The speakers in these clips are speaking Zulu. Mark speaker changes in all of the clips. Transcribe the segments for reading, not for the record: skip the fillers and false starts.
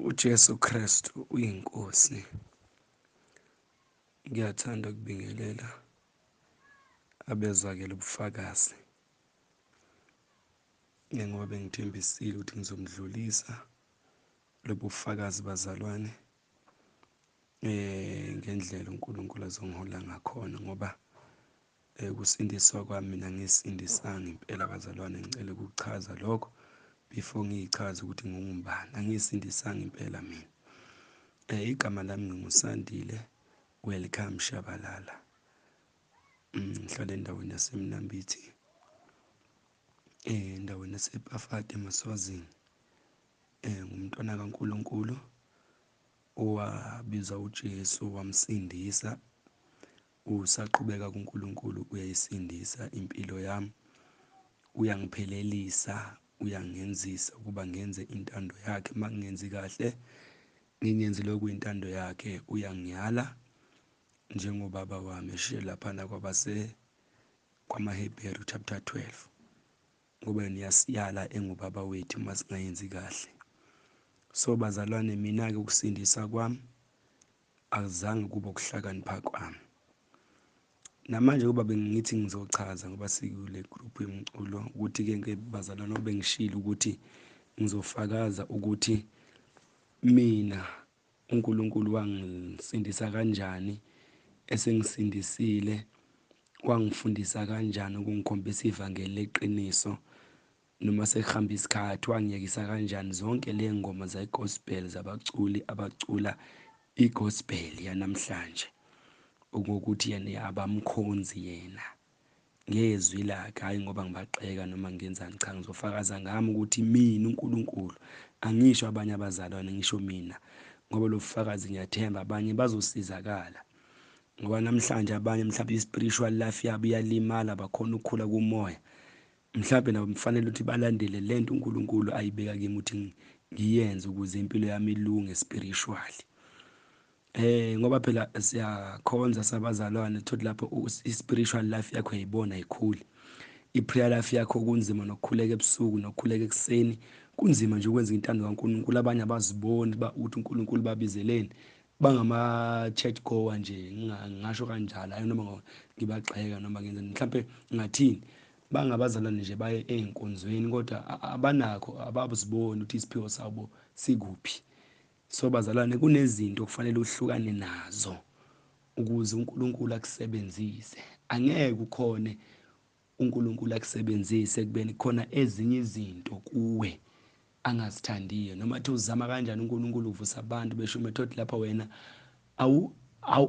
Speaker 1: UJesu Kristu uyiNkosi. Ngiyathanda ukubingelela abezwakele ubufakazi, njengoba bengithembisile ukuthi ngizomdlulisa lobu bufakazi bazalwane, ngendlela uNkulunkulu azongihola ngakhona, ngoba ukusindiswa kwami mina angisindisanga impela bazalwane. Ngicela ukuchaza lokho before ngiyichaze ukuthi ngingubani. Angisindisanga impela mina. Igama lami nginguSandile Welcome Shabalala. Ngihlala endaweni yaseMnambithi, endaweni yasePafati emaSwazini. Ngumntwana kaNkulunkulu owabiza uJesu wamsindisa. Usaqhubeka kuNkulunkulu, uyayisindisa impilo yami, uyangiphelelisa, uyangenzisa ukuba ngenze intando yakhe. Uma ngingenzi kahle, ngingenzi lokhu intando yakhe, uyangiyala njengobaba wami eshiye laphana kwabase kwamaHebheru chapter 12, ngoba yena uyasiyala engubaba wethu uma singayenzi kahle. So bazalwane, mina-ke ukusindisa kwami akuzange kube ukuhlakanipha kwami. Namanje kuba bengithi ngizochaza ngoba sikule group yomculo ukuthi-ke ke bazalwane bengishilo ukuthi ngizofakaza ukuthi mina uNkulunkulu wangisindisa kanjani, esengisindisile wangifundisa kanjani ukungikhombisa ivangeli leqiniso, noma sekuhamba isikhathi wangiyekisa kanjani zonke le ngoma ze-gospel zabaculi abacula i-gospel yanamhlanje, ukuthi yena abamkhonzi yena ngezwi lakhe. Hhayi ngoba ngibagxeka noma ngenzani, cha, ngizofakaza ngami ukuthi mina uNkulunkulu, angisho abanye abazalwane, ngisho mina, ngoba lo bufakazi ngiyathemba abanye bazosizakala. Ngoba namhlanje abanye mhlawumbe i-spiritual life yabo iyalimala, bakhona ukukhula kumoya. Mhlawumbe nabo kufanele ukuthi balandele lento uNkulunkulu ayibeka kimi ukuthi ngiyenze ukuze impilo yami ilunge spiritually. Ngoba phela siyakhonza sabazalwane, thothi lapho i-spiritual life yakho uyayibona ayikhuli. I-prayer life yakho kunzima nokukhuleka ebusuku nokukhuleka ekuseni, kunzima nje ukwenza intando kaNkulunkulu. Abanye abaziboni ukuthi uNkulunkulu babizeleni, bangama-church goer nje, ngingasho kanjalo, hayi noma ngibagxeka noma ngenzeni, mhlampe ngingathini, bangabazalwane nje baye ey'nkonzweni kodwa abanakho, abaziboni ukuthi isiphiwo sabo sikuphi. So bazalwane, kunezinto okufanele uhlukane nazo ukuze uNkulunkulu akusebenzise. Angeke ukhone uNkulunkulu akusebenzise ekubeni khona ezinye izinto kuwe angazithandiyo, noma athi uzama kanjani uNkulunkulu uvusa abantu beshume, thothi lapha wena awu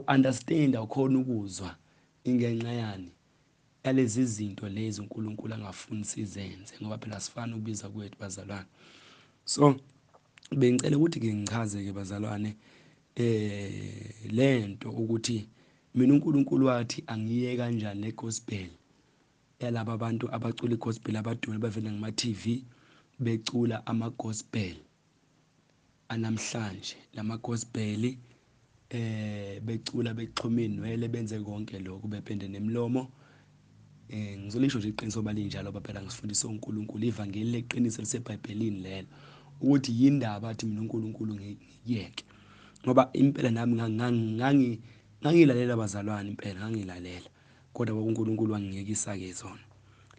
Speaker 1: understand, awukhona ukuzwa ingenxa yani yalezi zinto lezi uNkulunkulu angafuni sizenze, ngoba phela asifani ukubiza kwethu bazalwane. So bengicela ukuthi ke ngichaze ke bazalwane lento ukuthi mina uNkulunkulu wathi angiye kanjani le gospel yalaba abantu abacula igospel abadumile bavela ngama TV becula ama gospel anamhlanje, lama gospel becula bexhuma inwele benze konke lokho bepende nemilomo. Ngizolisho nje iqiniso balinjalo, ngoba phela ngisifundisa uNkulunkulu ivangeli leqiniso liseBhayibhelini lelo, ukuthi yindaba athi mina uNkulunkulu ngiyeke, ngoba impela nami ngangilalela abazalwane, impela ngangilalela, kodwa uNkulunkulu wangiyekisa ke zona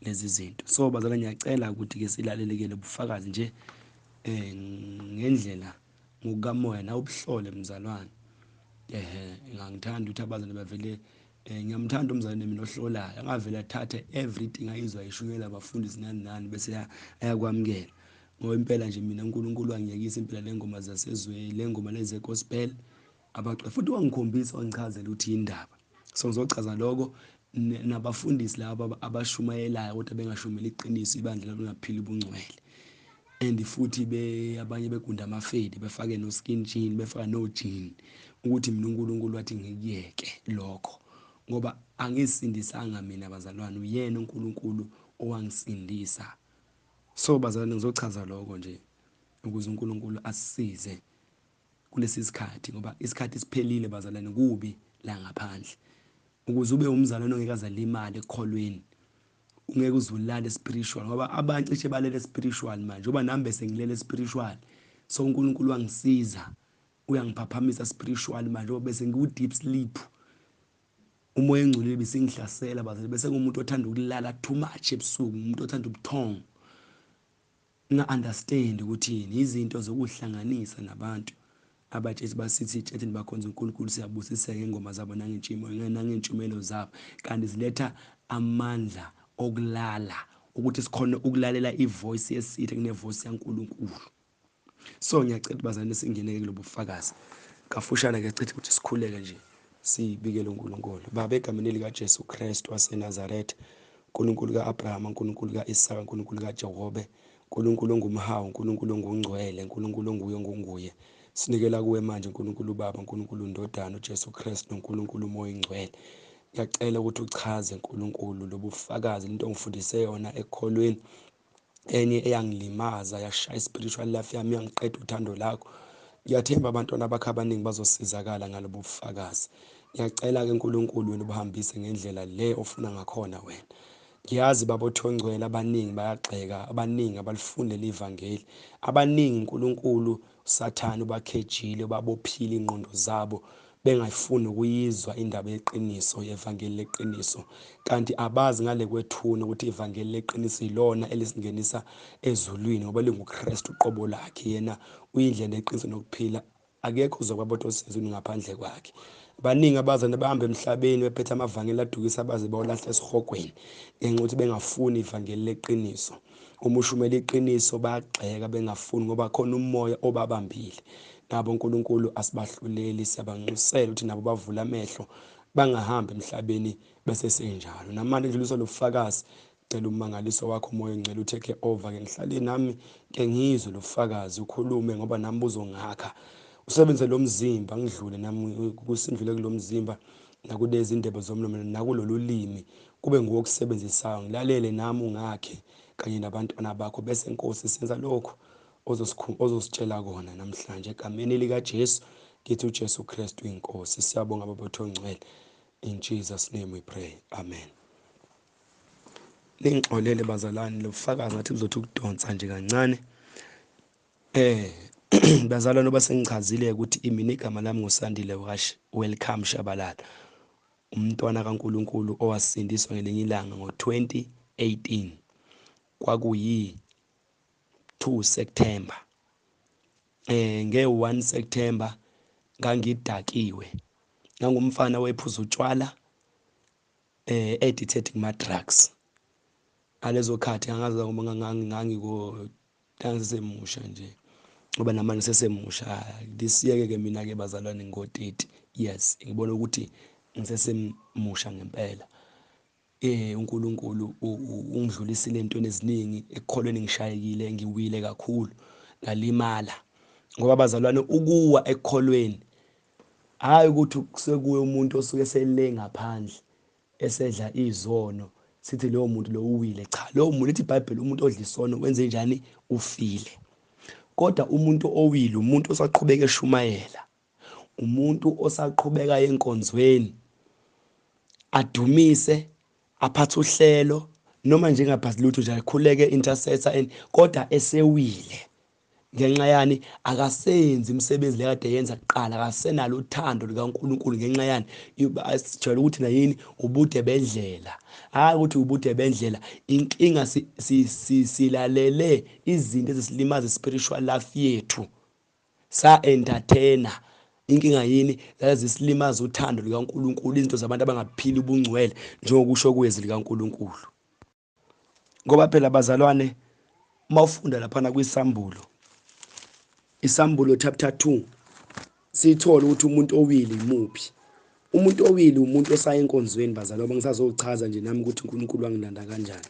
Speaker 1: lezi zinto. So bazalwane, ngiyacela ukuthi ke silalele ke lobufakazi nje ngendlela ngokukamoya, nawe ubuhlole mzalwane. Ngangithanda ukuthi abazalwane bavele, ngiyamthanda umzalwane mina ohlolayo, angavele athathe everything ayizwa ishunyela abafundisi nani nani bese ayakwamukela. Ngoba impela nje mina uNkulunkulu wangiyekisa impela le ngoma zasezweni, le ngoma lezi gospel abacula, futhi wangikhombisa wangichazela ukuthi indaba. So ngizochaza lokho nabafundisi laba abashumayelayo kodwa bengashumeli iqiniso, ibandla labo lingaphili ubungcwele, and futhi abanye begunda amafedi, befake no skin jean, befake no jean, ukuthi mina uNkulunkulu wathi ngikuyeke lokho, ngoba angisindisanga mina bazalwane, uyena uNkulunkulu owangisindisa. So bazalwane, ngizochaza lokho nje ukuze uNkulunkulu asisize kulesi sikhathi, ngoba isikhathi siphelile bazalwane, kubi la ngaphandle. Ukuze ube umzalwane ongeke azalimale ekukholweni, ungeke uzulale spiritual, ngoba abantu cishe balele spiritual manje, ngoba nami bese ngilele spiritual. So uNkulunkulu wangisiza, uyangiphaphamisa spiritual manje, bese ngiku deep sleep. Umoya engcolile besingihlasela bazali, bese ngumuntu othanda ukulala too much ebusuku, umuntu othanda ubuthongo. Nga-understand ukuthi yini izinto zokuhlanganisa nabantu abatshethi basithi tshethini bakhonza uNkulunkulu, siyabusiseka ngengoma zabo nangentshumelo zabo, kanti ziletha amandla okulala, ukuthi sikhone ukulalela ivoice yesitha kunevoice yaNkulunkulu. So ngiyacela bazalwane singene kulobu bufakazi kafushane ke, chithe ukuthi sikhuleke nje sibikele uNkulunkulu. Baba, egameni likaJesu Kristu waseNazaretha, uNkulunkulu kaAbraham, uNkulunkulu kaIsaka, uNkulunkulu kaJakobe, uNkulunkulu ongumhawu, uNkulunkulu ongungcwele, uNkulunkulu onguye ongunguye, sinikela kuwe manje uNkulunkulu Baba, uNkulunkulu Ndodana, uJesu Kristu noNkulunkulu uMoya oNgcwele. Ngiyacela ukuthi uchaze uNkulunkulu lobufakazi, into ongifundise yona ekukholweni, enye eyangilimaza yashaya spiritual life yami, yangiqeda uthando lakho. Ngiyathemba abantwana bakho abaningi bazosizakala ngalobu bufakazi. Ngiyacela ke uNkulunkulu wena ubuhambise ngendlela le ofuna ngakhona wena. Ngiyazi Baba othongcwele abaningi bayagxeka, abaningi abalifuni leli ivangeli, abaningi uNkulunkulu uSathane ubakhejile, ubabophile ingqondo zabo bengayifuni ukuyizwa indaba yeqiniso yevangeli leqiniso, kanti abazi ngale kwethuna ukuthi ivangeli leqiniso ilona elisingenisa ezulwini, ngoba linguKristu uqobo lakhe, yena uyindlela yeqiniso nokuphila, akekho uzokwabotha osezulwini ngaphandle kwakhe. Baningi abazane bahamba emhlabeni bephethe amavangeli adukisa baze bawolahla esihogweni ngenxa yokuthi bengafuni ivangeli leqiniso. Uma ushumela iqiniso bayagxeka bengafuni, ngoba khona umoya obabambile. Nabo uNkulunkulu asibahluleli, siyabanxusela ukuthi nabo bavule amehlo bangahambi emhlabeni bese senjalo. Namanje ndlulisa lobufakazi, cela ummangaliso wakho umoya ongcwele utheke over ke, ngihlale nami ke ngizwe lobufakazi, ukhulume ngoba nami buzongakha, usebenzise lo mzimba ngidlule nami kusindlule kulomzimba nakulezi indebe zomlomo nakulolu limi, kube ngokusebenzisayo, ngilalele nami ungakhe kanye nabantwana bakho, bese Nkosi senza lokho ozositshela kona namhlanje egameni likaJesu. Ngithi uJesu Kristu inkosi. Siyabonga Baba oNgcwele, in Jesus name we pray, amen. Ningixolele bazalwane, lobufakazi ngathi buzothi ukudonsa nje kancane. Bazalwane, basengichazile ukuthi imina igama lami nguSandile Wash Welcome Shabalala, umntwana kaNkulunkulu owasindiswa ngelinye ilanga ngo-2018, kwakuyi 2 September. Nge-1 September ngangidakiwe, ngangumfana wephuza utshwala, addicted kuma drugs. Ngalezo khathi ngangazi ngoba ngangiko ngangisemusha nje, ngoba namanje sesemusha. Lisiyeke ke mina ke bazalwane ngo 30 years, ngibona ukuthi ngisesemusha ngempela. uNkulunkulu ungidlulisile entweni eziningi, ekukholweni ngishayekile, ngiwile kakhulu, ngalimala. Ngoba bazalwane ukuwa ekukholweni hayi ukuthi kusekuye umuntu osuke esele ngaphandle esedla izono, sithi lowo muntu lo uwile. Cha, lowo muntu, lithi iBhayibheli, umuntu odla isono wenze njani? Ufile. Kodwa umuntu owile umuntu osaqhubeka eshumayela, umuntu osaqhubeka enkonzweni, adumise, aphathe uhlelo, noma nje engaphathi lutho nje, akhuleke intercessor, kodwa esewile. Ngenxa yani? Akasenzi imisebenzi le kade yenza kuqala, akasenalo uthando likaNkulunkulu. Ngenxa yani? Sijwayele ukuthi nayini ubude bendlela. Hayi ukuthi ubude bendlela, inkinga silalele izinto ezisilimaza spiritual life yethu, sa entertainer. Inkinga yini? Zazisilimaza uthando likaNkulunkulu, izinto zabantu abangaphili ubungcwele njengokusho kwezwi likaNkulunkulu. Ngoba phela bazalwane, mawufunda laphana kwisambulo, isambulo chapter 2, sithola ukuthi umuntu owile imuphi. Umuntu owile umuntu osaya enkonzweni bazalwane, ngisazochaza nje nami ukuthi uNkulunkulu wangilanda kanjani.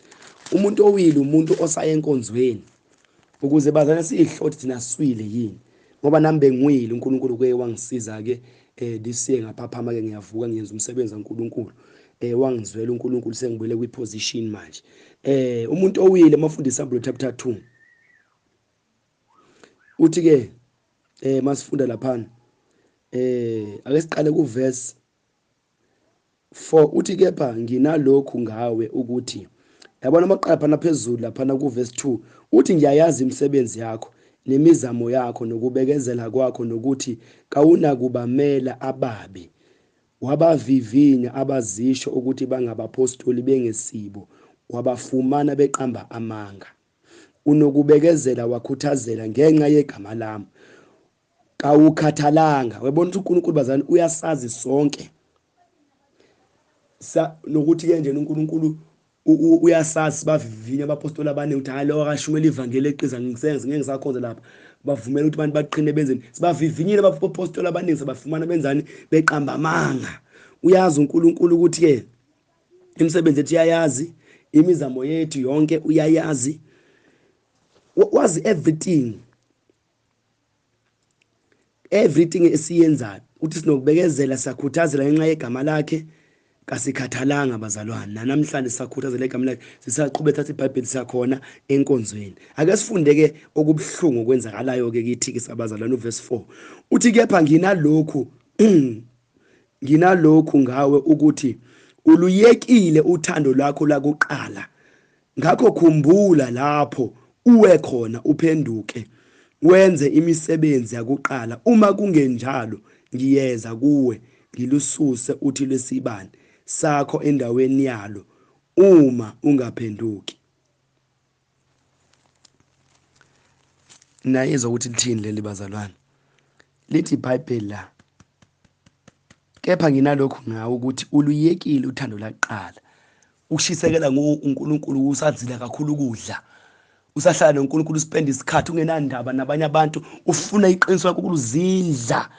Speaker 1: Umuntu owile umuntu osaya enkonzweni, ukuze bazalwane siyihlothe thina siwile yini, ngoba nami bengiwile, uNkulunkulu kuye wangisiza ke this year ngaphaphama ke, ngiyavuka ngiyenza umsebenzi kaNkulunkulu. Wangizwela uNkulunkulu, sengibuyele kwiposition manje. Umuntu owile, mafunda isambulo chapter 2, uthi ke masifunda laphana, ake siqale ku verse 4, uthi kepha nginalokhu ngawe ukuthi, yabona maqala phana phezulu laphana ku verse 2, uthi ngiyayazi imisebenzi yakho nemizamo yakho nokubekezela kwakho, nokuthi kawunakubamela ababi. Wabavivinya abazisho ukuthi bangabapostoli bengesibo, wabafumana beqamba amanga. Unokubekezela wakhuthazela ngenxa yegama lami, kawukhathalanga. Uyabona ukuthi uNkulunkulu bazalwane uyasazi sonke, nokuthi ke nje uNkulunkulu uyasazi. Sibavivinya abapostoli abaningi ukuthi hayi lo akashumela ivangeli eqiza, ngisenze ngeke ngisakhonza lapha. Bavumela ukuthi abantu baqhine benzeni. Sibavivinyile abapostoli abaningi, sabafumana benzani, beqamba amanga. Uyazi uNkulunkulu ukuthi ke imisebenzi yethu uyayazi, imizamo yethu yonke uyayazi, wazi everything, everything esiyenzayo. Uthi sinokubekezela, siyakhuthazela ngenxa yegama lakhe, kasikhathalanga bazalwane. Namhlanje sisakhuthazela igama lakhe, sisaqhubeka thatha iBhayibheli siyakhona enkonzweni. Ake sifunde ke okubuhlungu okwenzakalayo ke kithi ke sabazalwane. Uverse 4 uthi, kepha nginalokhu ngawe ukuthi uluyekile uthando lwakho lakuqala. Ngakho khumbula lapho uwe khona, uphenduke wenze imisebenzi yakuqala. Uma kungenjalo ngiyeza kuwe, ngilususe uthi lwesibane sakho endaweni yalo, uma ungaphenduki. Nayizwa ukuthi lithini leli bazalwane? Lithi iBhayibheli la, kepha nginalokhu ngawe ukuthi uluyekile uthando laqala. Ushisekela ngoNkulunkulu, usazila kakhulu ukudla, usahlala noNkulunkulu, uspend isikhathi ungenandaba nabanye abantu, ufuna iqiniso lakho ukuluzindla,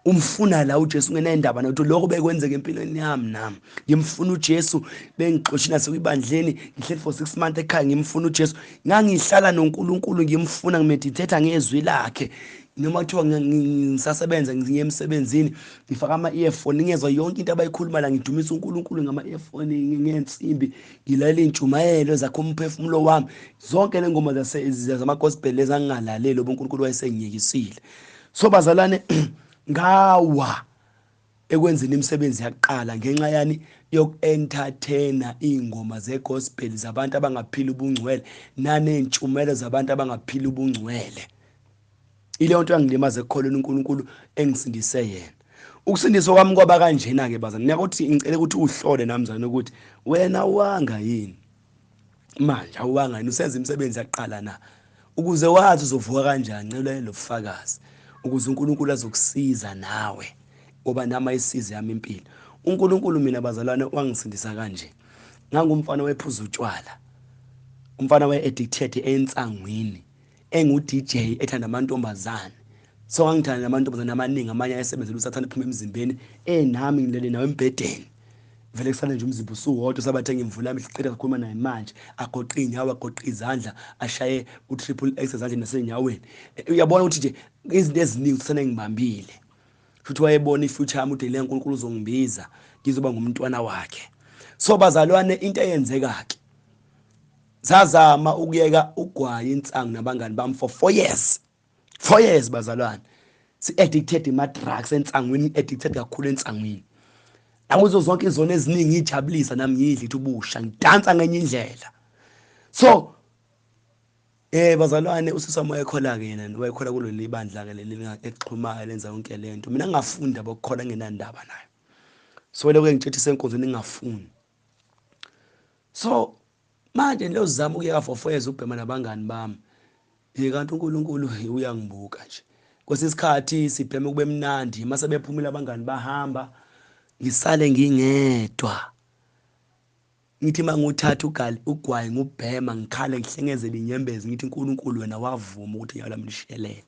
Speaker 1: umfuna la uJesu ungenandaba nokuthi lokho bekwenzeka empilweni yami. Nami ngimfuna uJesu, bengixoshina nasekubandleni, ngihleli for 6 months ekhaya ngimfuna uJesu. Ngangihlala noNkulunkulu ngimfuna, ngimeditate ngezwi lakhe. Noma kuthiwa ngisasebenza ngiye emsebenzini, ngifaka ama-earphone, ngiyezwa yonke into abayikhuluma la, ngidumisa uNkulunkulu ngama-earphone, ngensimbi, ngilalela iy'ntshumayelo zakho umphefumulo wami. Zonke le ngoma zama-gospel lezi angingalaleli, uNkulunkulu wayesengiyekisile. So bazalwane, ngawa ekwenzeni imisebenzi yakuqala ngenxa yani yoku-entertaina iy'ngoma ze-gospel zabantu abangaphili ubungcwele naney'ntshumayelo zabantu abangaphili ubungcwele. Ileyo nto yangilimaza ekukholweni uNkulunkulu engisindise yena. Ukusindiswa kwami kwaba kanjena-ke bazalwane. Ngiyakuthi ngicela ukuthi uhlole nami mzalwane ukuthi wena wanga yini manje, awuwanga yini, usenza imisebenzi yakuqala na? Ukuze wazi uzovuka kanjani, ngicela lo bufakazi ukuze uNkulunkulu azokusiza nawe, ngoba nami ayisize yami impilo. uNkulunkulu mina bazalwane wangisindisa kanje. Ngangumfana wephuza utshwala, umfana we-addicted ensangwini, engu-DJ ethanda amantombazane. So ngangithanda namantombazane amaningi, amanye ayesebenzela uSathane ephuma emzimbeni, enami ngilele nawe embhedeni. Vele kusale nje umzimba usuwodwa, sabathenga imvula yami siqeda ukukhuluma naye manje, agoqe iy'nyawo, agoqe izandla, ashaye u-triple X ezandleni nasenyaweni. Uyabona ukuthi nje izinto eziningi uSathane engibambile. Futhi wayebona i-future yami ukuthi le uNkulunkulu uzongibiza, ngizoba ngumntwana wakhe. So bazalwane, into eyenzeka-ke, sazama ukuyeka ugwayi insangu nabangani bami for 4 years. 4 years bazalwane, si-addicted ema-drugs ensangwini, addicted kakhulu ensangwini. Nakuzo zonke izono eziningi ngijabulisa nami, ngidla ithi ubusha, ngidansa ngenye indlela. So bazalwane, usisi wami wayekhola-ke yena, wayekhola kuleli bandla-ke leli exhumayo lenza yonke le nto. Mina ngingafunda bokukhola ngingenandaba nayo. So lokho engitshethisa enkonzweni ngingafuni. So manje lozama ukuyeka for 4 years ubhema nabangani bami. Kanti uNkulunkulu uyangibuka nje. Kwesinye isikhathi sibheme kube mnandi, mase bephumile abangani bahamba, ngisale ngingedwa. Ngithi manguthatha ugali ugwayi ngubhema, ngikhale ngihlengezele inyembezi, ngithi uNkulunkulu wena wavuma ukuthi inyawo lami lishelele.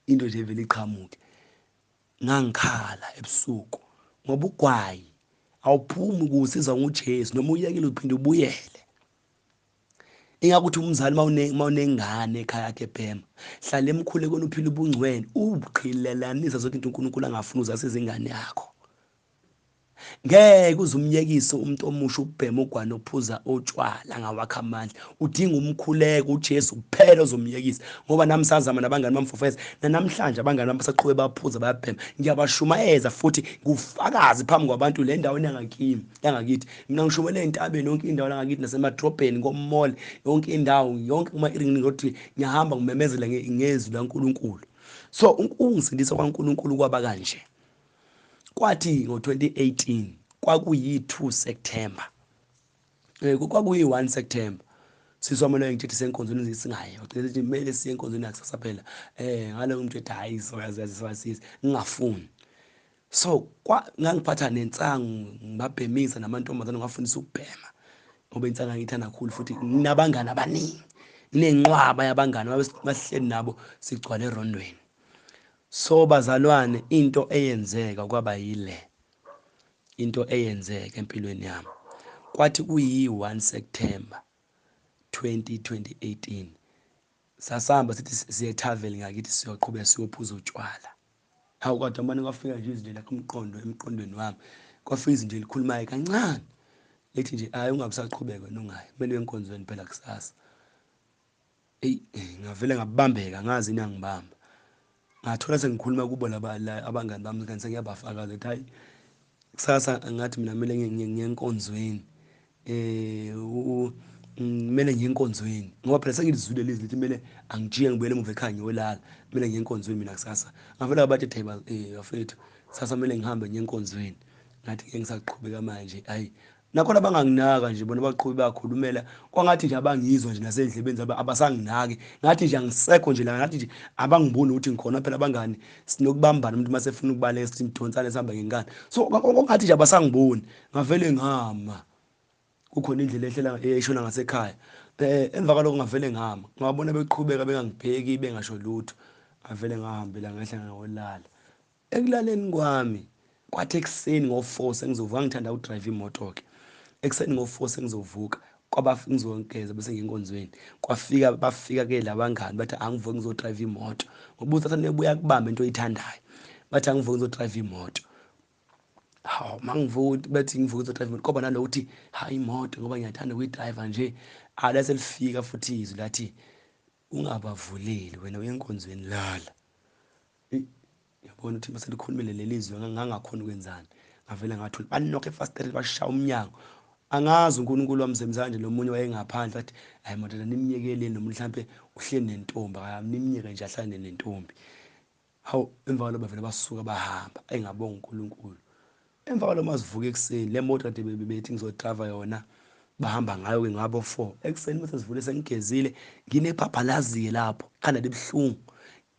Speaker 1: Into nje vele iqhamuke. Ngangikhala ebusuku ngoba ugwayi awuphumi kusizwa nguJesu, noma uyekile uphinde ubuyele. Ingakuthi umzali mawunengane ekhaya yakhe ebhema, hlala emkhulekweni uphile ubungcwele, uqhilelanisa zonke into uNkulunkulu angafuni uzasiza ingane yakho. Ngeke uze umyekise umuntu omusha ukubhema ugwani ophuza otshwala ngawakho amandla. Udinga umkhuleko, uJesu kuphela ozomyekisa. Ngoba nami sazama nabangani bami for namhlanje abangani bami basaqhubeka baphuza bayabhema. Ngiyabashumayeza futhi ngufakazi phambi kwabantu le ndawo yangakimi, yangakithi. Mina ngishumayela entabeni yonke indawo yangakithi nasemadrobheni komall yonke indawo, yonke uma iringi ngokuthi ngiyahamba ngimemezela ngezwi laNkulunkulu. So ukungisindisa kwaNkulunkulu kwaba kanje. Kwathi ngo-2018 kwakuyi-2 September, kwakuyi-1 September, sisi wami loyo ngithethe senkonzweni singayi, wagcina ethi kumele siye enkonzweni yakusasa phela. Ngaloyo umuntu ethi hhayi soyazi ngingafuni. So ngangiphatha nensangu ngibabhemisa namantombazane, ngafundisa ukubhema ngoba insangu ngiyithanda kakhulu, futhi nginabangani abaningi, nginenqwaba yabangani basihleli nabo sigcwale erondweni. So bazalwane, into eyenzeka kwaba yile into eyenzeka empilweni yami. Kwathi kuyi-1 September 2018 sasihamba sithi siye tavern ngakithi siyoqhubeka siyophuza utshwala. Hawu, kodwa manje kwafika nje izwi lakho umqondo emqondweni wami, kwafika izwi nje elikhulumayo kancane lethi nje hayi ungabe usaqhubeka wena, ungayi, kumele uye enkonzweni phela kusasa. Eyi, ngavele ngabambeka, ngazi ini yangibamba. Ngathola sengikhuluma kubo laba abangani bami, kanti sengiyabafakaza ukuthi hayi kusasa ngathi mina kumele ngiye enkonzweni, kumele ngiye enkonzweni ngoba phela sengilizwile lizwi lithi kumele angijike ngibuyele emuva ekhaya ngiyolala, kumele ngiye enkonzweni mina kusasa. Ngavele ngabathi hayi bafethu, kusasa kumele ngihambe ngiye enkonzweni. Ngathi ngeke ngisaqhubeka manje. Hayi, nakhona banganginaka nje bona, baqhubeka bakhulumela kwangathi nje abangizwa nje nasendlebeni zabo abasanginaki, ngathi nje angisekho nje la, ngathi nje abangiboni ukuthi ngikhona. Phela abangani sinokubambana, umuntu uma sefuna ukubaleka simdonsane sihamba ngenkani, so kwangathi nje abasangiboni. Ngavele ngama, kukhona indlela ehlela eshona ngasekhaya. Emva kwalokho ngavele ngama, ngabona beqhubeka bengangibheki bengasho lutho. Ngavele ngahambela ngehla ngayolala. Ekulaleni kwami kwathi ekuseni ngo-4 sengizovuka, ngithanda ukudrive imoto-ke. Ekuseni ngo-4 sengizovuka, kwaba ngizogeza bese ngiya enkonzweni. Kwafika bafika-ke labangani bathi angivuke ngizodrive imoto, ngoba usathane ubuya kubamba into oyithandayo. Bathi angivuke ngizodrive imoto. Hawu, mangivuka bathi ngivuke ngizodrive imoto, kwaba nalokuthi hayi imoto ngoba ngiyathanda ukuyidrive nje. Alase lifika futhi izwi lathi ungabavuleli wena uye enkonzweni, lala. Yabona ukuthi mase likhulumile leli zwi ngangakhona ukwenzani. Ngavele ngathula, banokha efasiteleni bashaya umnyango. Angazi uNkulunkulu wamsebenzisa kanje, lo munye wayengaphandle wathi hayi madoda nimyekeleni lo muntu, mhlampe uhleli nentombi, nimyeke nje ahlale nentombi. Hawu, emva kwalokho bavele basuka bahamba. Eyi, ngabonga uNkulunkulu. Emva kwalokho masivuka ekuseni, le moto kade bethi ngizodrayiva yona, bahamba ngayo-ke ngabo 4. Ekuseni mase sivule sengigezile, nginebhabhalazi-ke lapho, ikhanda libuhlungu,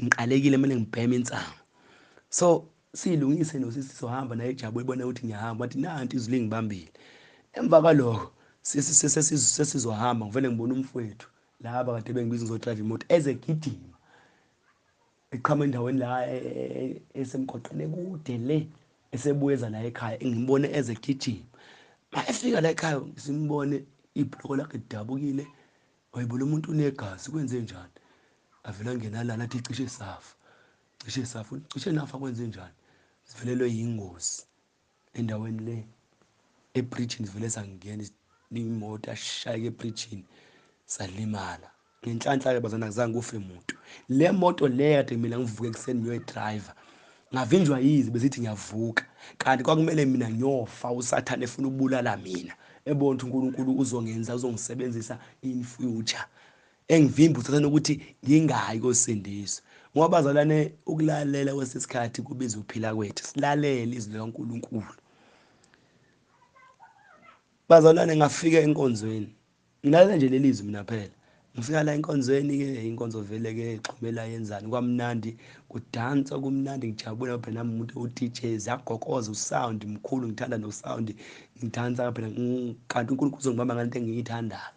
Speaker 1: ngiqalekile kumele ngibheme insangu. So siyilungise nosisi sizohamba naye ejabule, ebona ukuthi ngiyahamba, wathi nanti izwi lingibambile. Emva kwalokho sesizohamba, ngivele ngibona umfowethu laba kade bengibiza ngizodrive imoto ezegijima eqhamuka endaweni la esemgwaqeni ekude le, esebuyeza la ekhaya, ngimbone ezegijima. Ma efika la ekhaya simbone ibhloko lakhe lidabukile, wayibona umuntu unegazi, kwenze njani? Avela ngena lana athi cishe safa, cishe safa, cishe nafa, kwenze njani? Sivelelwe yingozi endaweni le ebridgini, sivele sangena imoto yashayeka ebridgini salimala. Ngenhlanhla-ke bazana akuzange kufe muntu. Le moto le kade mina ngivuke ekuseni ngiyoyidrayiva, ngavinjwa yize besithi ngiyavuka, kanti kwakumele mina ngiyofa. uSathane efuna ukubulala mina, ebona ukuthi uNkulunkulu uzongenza, uzongisebenzisa in future, engivimba uSathane ukuthi ngingayi kosindiswa. Ngoba bazalwane, ukulalela kwesikhathi kubiza ukuphila kwethu, silalele izwi likaNkulunkulu. Bazalwane, ngafika enkonzweni ngilalela nje leli zwi mina phela. Ngifika la enkonzweni-ke, inkonzo vele-ke xhumela yenzani, kwamnandi, kudansa kumnandi, ngijabula phela nami umuntu u-DJ, ziyagokoza usound mkhulu, ngithanda no-sound, ngidansa phela, kanti uNkulunkulu uzongibamba ngale nto engiyithandayo.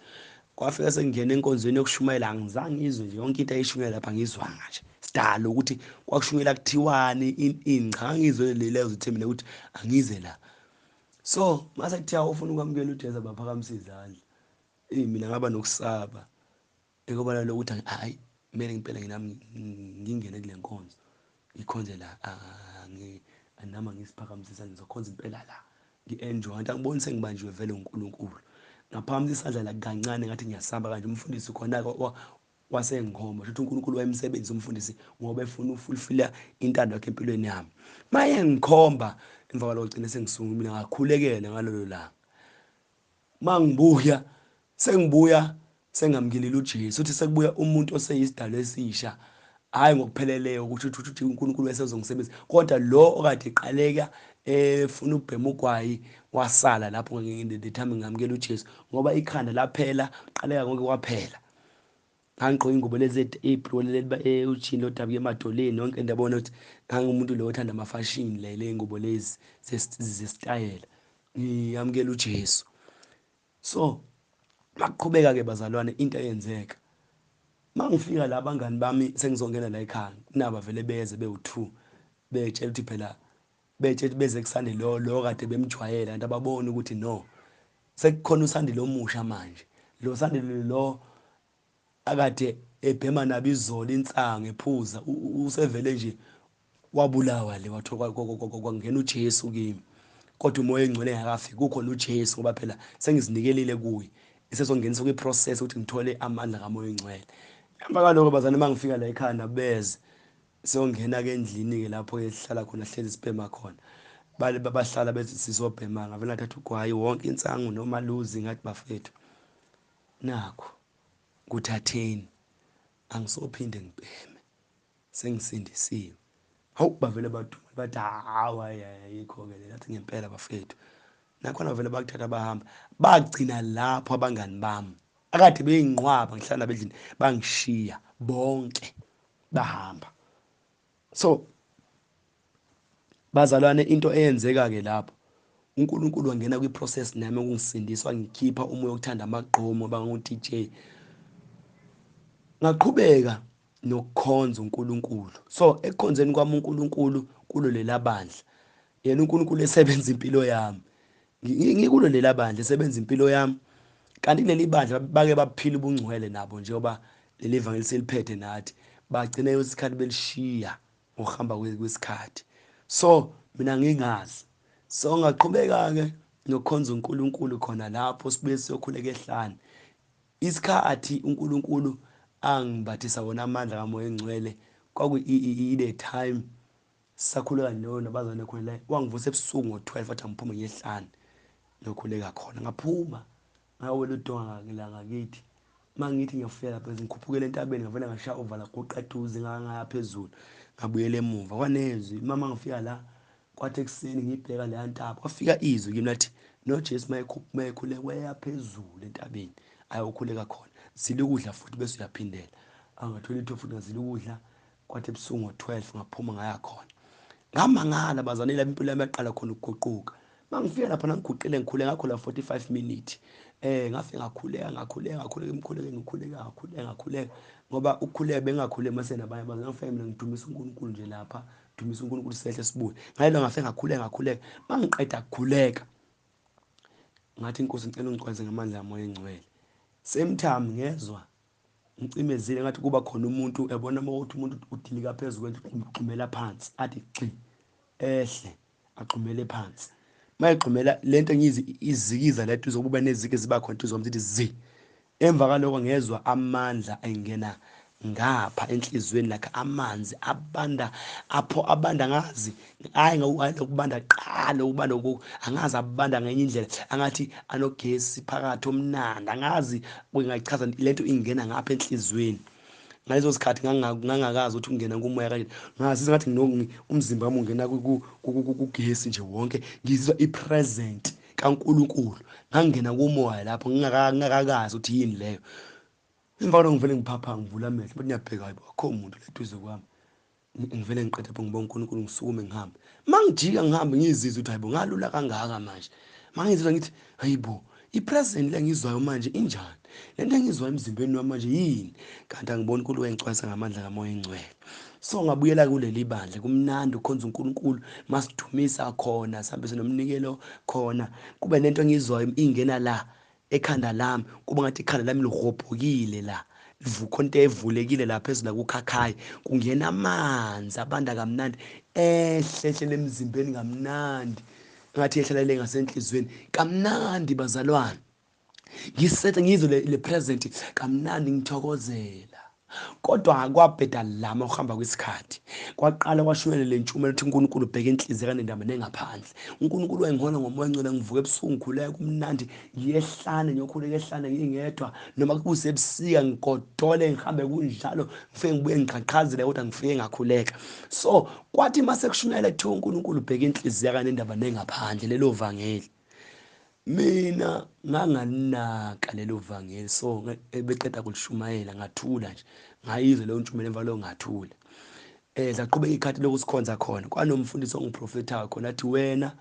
Speaker 1: Kwafika sengingena enkonzweni yokushumayela, angizange ngizwe nje yonke into ayishumayela lapha, angizwanga nje. Sidalo ukuthi kwakushumayela kuthiwani, cha, ngangizwe leli zwi mina ukuthi angize la. So mase kuthiwa ufuna ukwamukela uJesu baphakamisa izandla. Eyi, mina ngaba nokusaba ekubala lokuthi hayi kumele ngempela nami ngingene kule nkonzo, ngikhonze la, nami angisiphakamisisa, ngizokhonza impela la. ngi-enjoy, kanti angiboni sengibanjiwe vele uNkulunkulu. Ngaphakamisa isandla la kancane ngathi ngiyasaba kanje, umfundisi khona wasengikhomba, shuthi uNkulunkulu wayemsebenzisa umfundisi ngoba efuna ukufulfilla intando yakhe empilweni yami. Maye ngikhomba, emva kwalokho gcina sengisungula mina, ngakhulekela ngalolo langa. Mangibuya sengibuya sengamkelile uJesu, uthi sekubuya umuntu oseyisidalwa esisha, hayi ngokupheleleyo ukuthi uthi uNkulunkulu wesezongisebenzisa, kodwa lo okade eqaleka efuna ukubhema ugwayi wasala lapho the time ngamukela uJesu, ngoba ikhanda laphela, qaleka konke kwaphela. Ngangigqoka ingubo lezi ebhruwe leli ujini lodabuka emadoleni yonke, ndiyabona ukuthi ngangumuntu lo othanda amafashini, le ngubo lezi zesitayela. Ngiyamukela uJesu. So maqhubeka ke bazalwane, into eyenzeka mangifika la, abangani bami sengizongena la ekhaya, naba vele beze bewu2, betshela ukuthi phela betshela beze kusande lo kade bemjwayela, kanti ababona ukuthi no, sekukhona uSandile omusha manje. Lo Sandile lo akade ebhema nabo izolo insango ephuza, usevele nje wabulawa le, wathoka kwangena uJesu kimi, kodwa uMoya oNgcwele engakafiki, kukhona uJesu, ngoba phela sengizinikelile kuye, isezongenisa kwi-process ukuthi ngithole amandla kaMoya oNgcwele. Emva kwalokho bazalwane, mangifika la ekhaya nabeze siyongena ke endlini ke lapho ke sihlala khona, hlezi sibhema khona, bale bahlala bethi sizobhema, ngavela ngathatha ugwayi wonke insangu noma luzi, ngathi bafethu nakho kuthatheni, angisophinde ngibheme, sengisindisiwe. Hawu, bavele baduma bathi hawu, ayikho ke le, ngathi ngempela bafethu. Nakhona vele bakuthatha bahamba, bagcina lapho abangani bami akade beyinqwaba ngihlala nabo endlini, bangishiya bonke bahamba. So bazalwane, into eyenzeka ke lapho, uNkulunkulu wangena kwi-process nami ukungisindisa, wangikhipha umoya wokuthanda amagqomo bangu DJ. Ngaqhubeka nokukhonza uNkulunkulu. So ekukhonzeni kwami uNkulunkulu kulo lela bandla, yena uNkulunkulu esebenza impilo yami, ngikulo lela bandla esebenza impilo yami. Kanti kuleli bandla bake baphila ubungcwele nabo, njengoba leli vangeli seliphethe nathi, bagcina isikhathi belishiya ngokuhamba kwesikhathi. So mina ngingazi, so ngaqhubeka ke nokukhonza uNkulunkulu khona lapho, sibuye siyokhuleka ehlane. Isikhathi uNkulunkulu angibathisa wona amandla kaMoya oNgcwele, kwaku ile time sakhuleka nabazane khona la, wangivusa ebusuku ngo-12, wathi angiphume ngehlane nokhuleka khona. Ngaphuma ngawela udonga la ngakithi, mangithi ngiyafika lapha ngikhuphukele entabeni, ngavela ngashaya uvala guqa eduze, ngaya phezulu, ngabuyela emuva. Kwanezwi mama ngifika la, kwathi ekuseni ngibheka leya ntaba, kwafika izwi kimi lathi noJesu mayekhuleka waya phezulu entabeni ayokhuleka khona, zila ukudla futhi bese uyaphindela. Angathola ithuba futhi ngazila ukudla, kwathi ebusuku ngo-12 ngaphuma ngaya khona. Ngamangala bazalwane, lapho impilo yami yaqala khona ukuguquka. Mangifika lapha ngiguqile ngikhuleka ngakho la 45 minutes, ngafika ngakhuleka ngakhuleka ngakhuleka emkhulekweni, ngikhuleka ngakhuleka ngakhuleka, ngoba ukukhuleka bengakhuleki mase nabanye abazalwane. Ngafika mina ngidumisa uNkulunkulu nje lapha, dumisa uNkulunkulu sehle sibuye. Ngayelo ngafika ngakhuleka ngakhuleka, mangiqeda ukukhuleka ngathi inkosi ngicela ungigcwalise ngamandla kaMoya oNgcwele. Same time ngezwa ngicimezile, ngathi kuba khona umuntu, yabona uma uthi umuntu udilika phezulu kwendlu ugxumela phansi, athi gxi ehle agxumele phansi. Mayigxumela lento ngiyizi izikiza lethu zokuba neziki ziba khona izomthi ithi zi. Emva kaloko ngezwa amandla engena ngapha enhlizweni, like amanzi abanda apho abanda, ngazi hayi ngokubanda qala ukubanda angazi abanda ngenye indlela, angathi anogesi phakathi omnandi, angazi ngingachaza lento ingena ngapha enhlizweni. Ngaleso sikhathi ngangakazi ukuthi ungena kumoya kanjani, ngazizwa ngathi umzimba wami ungena kugesi nje wonke, ngizizwa i-present kaNkulunkulu, ngangena kumoya lapho ngingakakazi ukuthi yini leyo. Emva kwalokho ngivele ngiphapha ngivula amehlo, bathi ngiyabheka, hayibo akukho muntu la eduze kwami. Ngivele ngiqede lapho ngibonga uNkulunkulu, ngisukume ngihambe. Mangijika ngihambe ngizizwe ukuthi hayibo ngalula kangaka manje. Mangizizwa ngithi hayibo i-present le ngizwayo manje injani? Lento engizwayo emzimbeni wami manje yini? Kanti angiboni uNkulunkulu wayengicwayisa ngamandla kaMoya oNgcwele. So ngabuyela kuleli bandla, kumnandi ukukhonza uNkulunkulu, masidumisa khona, sihambe sinomnikelo khona, kube nento engizwayo ingena la ekhanda lami, kuba ngathi ikhanda lami lihobhokile la, livukhona into evulekile la phezulu la kukhakhayi, kungena amanzi abanda kamnandi, ehlehle lemzimbeni kamnandi. Ngathi yehlela le ngasenhlizweni kamnandi bazalwane, ngisethe ngizwe le present kamnandi, ngithokozela. Kodwa kwabheda lama ukuhamba kwesikhathi, kwaqala kwashumela le ntshumayelo ukuthi uNkulunkulu ubheke inhliziyo kanendaba nengaphandle. UNkulunkulu wayengihola ngomoya ongcwele, ngivuka ebusuku ngikhuleka kumnandi, ngiyehlane ngiyokhuleka ehlane ngingedwa, noma kusebusika ngigodole ngihambe kunjalo, ngifike ngibuye ngiqhaqhazele, kodwa ngifike ngakhuleka. So kwathi mase kushumayela kuthiwa uNkulunkulu ubheke inhliziyo kanendaba nengaphandle, lelo vangeli mina ngangalinaka lelo vangeli. So beqeda kulishumayela ngathula nje, ngayizwa leyo ntshumayelo, emva lo ngathula. Saqhubeka ikhathi lokusikhonza khona, kwanomfundisi ongiprofethayo khona athi wena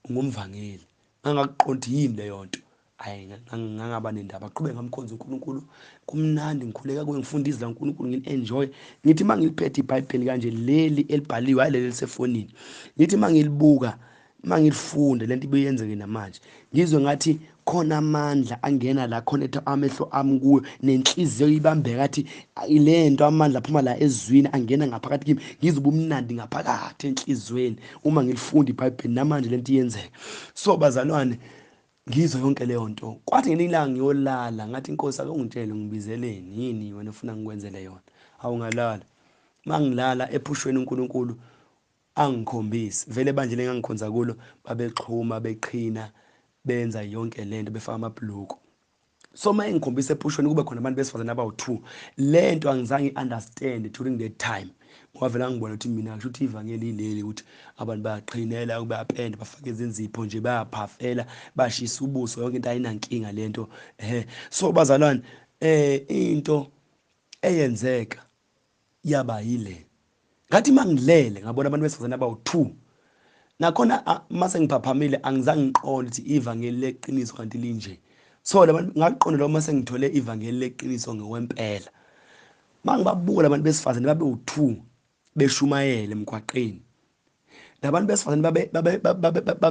Speaker 1: ungumvangeli. Ngangakuqondi yini leyo nto, hayi ngangaba nendaba. Qhubeka ngamkhonza uNkulunkulu kumnandi, ngikhuleka kuye, ngifunda izwi laNkulunkulu, ngili-enjoy. Ngithi uma ngiliphethe iBhayibheli kanje leli elibhaliwe, hayi leli elisefonini, ngithi uma ngilibuka, uma ngilifunda lento ibiyenzeke namanje, ngizwe ngathi khona amandla angena la, khona etha amehlo ami kuyo, nenhliziyo ibambeka athi lento amandla aphuma la ezwini angena ngaphakathi kimi, ngizwe ubumnandi ngaphakathi enhliziyweni uma ngilifunda iBhayibheli. Namanje lento iyenzeka. So bazalwane, ngizwe yonke leyo nto. Kwathi ngelinye ilanga ngiyolala, ngathi inkosi ake ungitshele ngibizeleni yini wena ufuna ngikwenzele yona. Awungalala. Mangilala ephushweni uNkulunkulu angikhombisi vele ebandleni engangikhonza kulo, babexhuma beqhina benza yonke lento, befaka amabhuluku. So uma engikhombisa ephushweni kube khona abantu besifazane abawu-2, lento angizange i-understand during that time, ngoba vele angibona ukuthi mina ngisho ukuthi ivangeli ileli ukuthi abantu bayaqhinela, bayapenda, bafake izinzipho nje, bayaphafela, bashisa ubuso, yonke into ayinankinga lento. So bazalwane, into eyenzeka yaba yile, ngathi mangilele ngabona abantu besifazane abawu-2. Nakhona mase ngiphaphamile angizange ngiqonde ukuthi ivangeli leqiniso kanti linje. So labantu ngaqonda lo mase ngithole ivangeli leqiniso ngokwempela. Mangibabuka labantu besifazane babe u2 beshumayele emgwaqeni. Labantu besifazane babe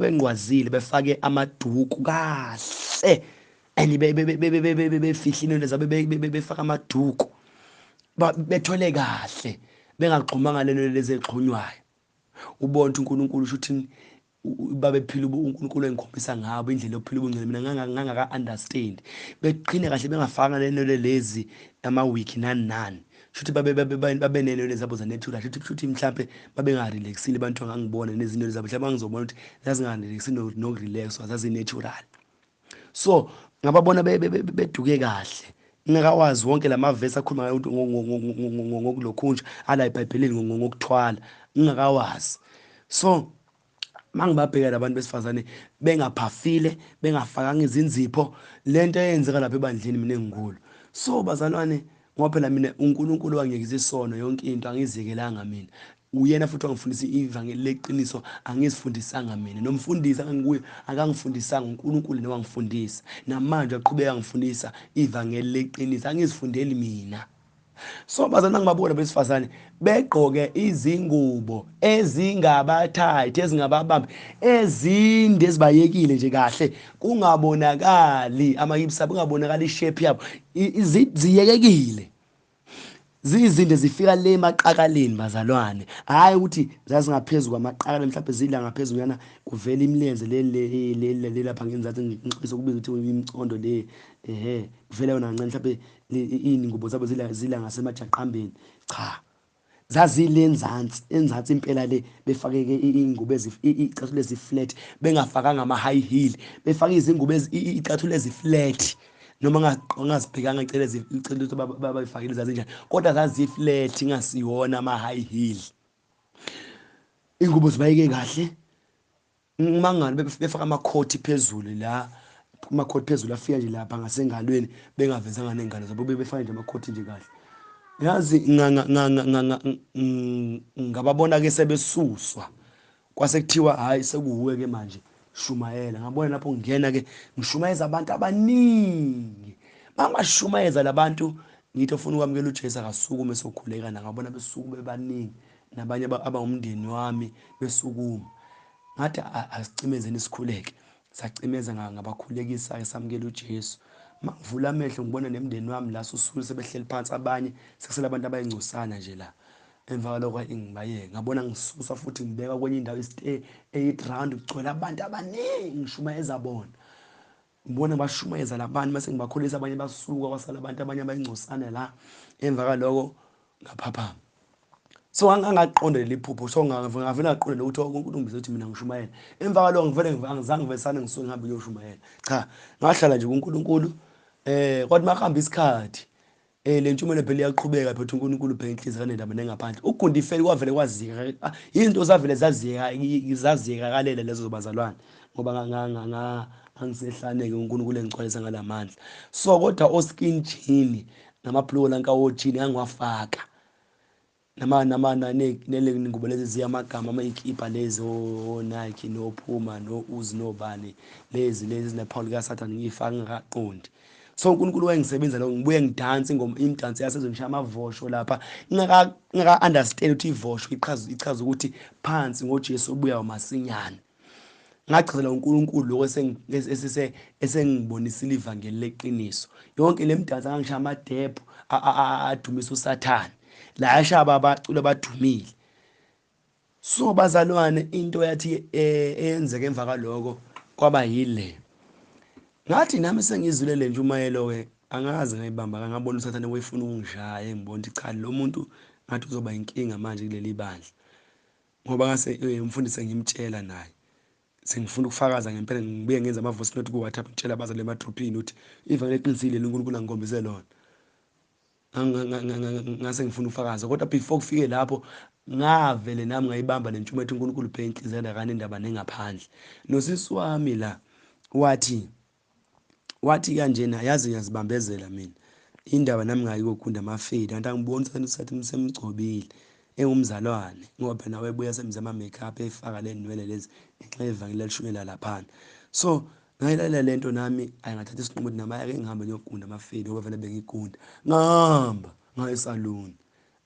Speaker 1: bengqwazile, befake amaduku kahle, and befihlile into zabo, befaka amaduku, bethwele kahle, bengaxhumanga lento lezi exhunywayo. Ubona ukuthi uNkulunkulu usho ukuthi babephila uNkulunkulu engikhombisa ngabo indlela yokuphila ubungcwele, mina ngangaka understand. Beqhine kahle, bengafaka lento lezi ama week nani nani, shuthi babe babe nenwele zabo za-natural, shuthi mhlambe babengarelaxile abantu angangibona nezinwele zabo, mhlawumbe ngizobona ukuthi zazingarelaxile nokurelaxwa, zazi-natural. So ngababona beduke kahle, ngingakawazi wonke lamavesi akhuluma ngokulokhunja ala eBhayibhelini ngokuthwala, ngingakawazi. So mangibabheka labantu besifazane bengaphafile, bengafakanga izinzipho, lento eyenzeka lapha ebandleni mina engikulo. So bazalwane, ngoba phela mina uNkulunkulu wangiyekisa isono, yonke into angiziyekelanga mina, uyena futhi wangifundisa ivangeli leqiniso, angizifundisanga mina, nomfundisi angikuye akangifundisanga, uNkulunkulu yena wangifundisa, namanje aqhubeka ngifundisa ivangeli leqiniso, angizifundeli mina. So bazalwane, ngibabona besifazane begqoke izingubo ezingabathathi, ezingababambi, ezinde, ezibayekile nje kahle, kungabonakali ama-hips abo, kungabonakali ishape yabo, ziyekekile, zizinde zifika le emaqakaleni bazalwane. Hayi ukuthi zazingaphezulu kwamaqakala, mhlawumbe zila ngaphezulu yana, kuvela imilenze le le le lapha ngenzansi, ngixolisa ukubiza ukuthi imicondo le, ehe, kuvela yona kancane, mhlawumbe iy'ngubo zabo zila ngasemajaqambeni. Cha, zazile enzansi, enzansi impela le, befake-ke iy'ngubo iy'cathulo ezi-flat, bengafakanga ama-high heel, befake izingubo iy'cathulo ezi-flat, noma ngazibhekanga icele icele ukuthi bayifakile zazinjani, kodwa zazi-flat, ingasiwona ama-high heel, ingubo zibayeke kahle. Mangani befaka amakhoti phezulu la, amakhoti phezulu afika nje lapha ngasengalweni, bengavezanga ney'ngalo zabo, befake nje amakhoti nje kahle. Yazi ngababona-ke sebesuswa, kwase kuthiwa hhayi sekuwuwe-ke manje shumayela. Ngabona lapho ngingena-ke ngishumayeza abantu abaningi, mangashumayeza labantu ngithi ofuna ukwamukela uJesu akasukume sokhuleka, ngabona besukume bebaningi, nabanye abangumndeni wami besukuma. Ngathi asicimezeni sikhuleke, sacimeza, ngabakhulekisa-ke, samukela uJesu. Mangivula amehlo ngibona nemndeni wami la susuke sebehleli phansi, abanye sekusele abantu abayingcosana nje la. Emva kwalokho ngibayeke, ngabona ngisusa futhi ngibeka kwenye indawo 8 round, kugcwele abantu abaningi, ngishumayeza bona. Ngibona bashumayeza labantu, mase ngibakhulisa abanye basuka, kwasala abantu abanye abayingcosana la. Emva kwaloko ngaphaphama. So ngangaqonda leli phupho, so ngavele ngaqonda ukuthi uNkulunkulu ungibize ukuthi mina ngishumayele. Emva kwaloko ngivele angizange ngivesane ngisuke ngihambe ngiyoshumayela. Cha, ngahlala nje kuNkulunkulu. Kwathi makuhamba isikhathi, le ntshumayelo phela iyaqhubeka phela, uNkulunkulu ubheka inhliziyo kanendaba nengaphandle. Ukugunda ifeli kwavele kwazika, izinto zavele zaziyeka, zaziyekakalela lezo bazalwane, ngoba ngangisehlaneke uNkulunkulu engigcwalisa ngalamandla. So kodwa o-skin jean namabhuluko lanka o-jean ngangiwafaka, nele ngubo lezi ziyamagama, amayikipa lezi o-Nike no-Puma no-Uzi nobani, lezi zinephawu likaSathane, ngiyifaka ngingakaqondi. So uNkulunkulu wayengisebenza lokho, ngibuye ngidanse ingoma, imidanso yasezweni, ngishaya amavosho lapha, ngingaka-understand ukuthi ivosho ichaza ukuthi phansi ngoJesu ubuya masinyane. Ngachazela uNkulunkulu lokho esengibonisile ivangeli leqiniso. Yonke le midanso ngangishaya amadephu adumisa uSathane, la yashaya abaculi abadumile. So bazalwane, into yathi eyenzeka emva kwaloko kwaba yile. Ngathi nami sengizwile le ntshumayelo-ke, angazi ngayibamba, ngabona uSathane wayefuna ukungishaya, engibona ukuthi cha, lo muntu ngathi uzoba inkinga manje kuleli bandla. Ngoba ngase umfundisi engimtshela naye, sengifuna ukufakaza ngempela, ngibuye ngenza ama-voice note ku-WhatsApp, ngitshela abazali emadropini ukuthi ivangeli eqinisile uNkulunkulu angikhombise lona. Ngase ngifuna ukufakaza, kodwa before kufike lapho ngavele nami ngayibamba le ntshumayelo ethi uNkulunkulu ubheka inhliziyo kanendaba nengaphandle. Nosisi wami la wathi kanjena, yazi ngiyazibambezela mina indaba nami ngayikugunda amafedi, kanti angiboni ukuthi semgcobile engumzalwane, ngoba phela nawe ebuya semze ama-makeup efaka le nwele lezi ngenxa yevangeli elishumela laphana. So ngayilalela lento nami, ayingathatha isinqumo ukuthi nami ake ngihambe ngiyogunda amafedi, ngoba vele bengigunda. Ngahamba ngaya esaluni,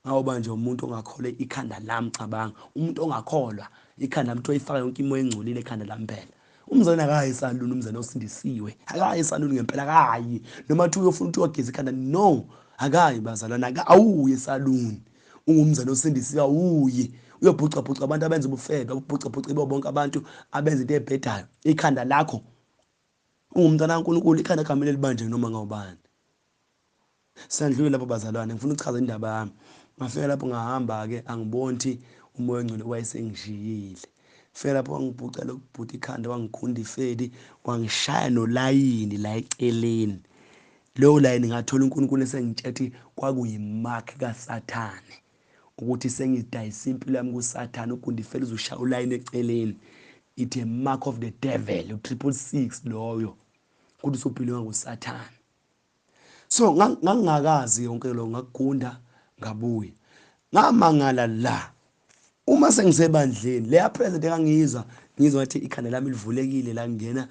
Speaker 1: ngawuba nje umuntu ongakholwa ikhanda lami, cabanga umuntu ongakholwa ikhanda lami, kuthiwa ifaka yonke imoya engcolile ekhanda lami phela. Umzalwane akayi esaluni, umzalwane osindisiwe akayi esaluni ngempela, akayi. Noma kuthiwa uyofuna ukuthi uyogeza ikhanda, no, akayi bazalwane, awuyi esaluni. Ungumzalwane osindisiwe, awuyi uyobhucabhuca abantu abenza ubufebe, ubhucabhuca ibo bonke abantu abenza into ebhedayo. Ikhanda lakho, ungumntwana kaNkulunkulu, ikhanda kamele libanje noma ngawubani. Sandlule lapho bazalwane, ngifuna ukuchaza indaba yami. Ngafika lapho ngahamba-ke, angiboni ukuthi umoya ongcwele wayesengishiyile. Fika lapho wangibhuca lokubhuta ikhanda, wangigunda ifeli, wangishaya nolayini la eceleni. Lowo layini ngathola uNkulunkulu esengitshela ukuthi kwakuyimark kaSathane, ukuthi sengidayisa impilo yami kuSathane. Ugunda ifeli uzoshaya ulayini eceleni, it's a mark of the devil, u-666 loyo, ukuthi usubhilwe nguSathane. So ngangingakazi yonke lo, ngakugunda ngabuya, ngamangala la uma sengisebandleni leya present engangiyizwa, ngizwa ngathi ikhanda lami livulekile la, ngena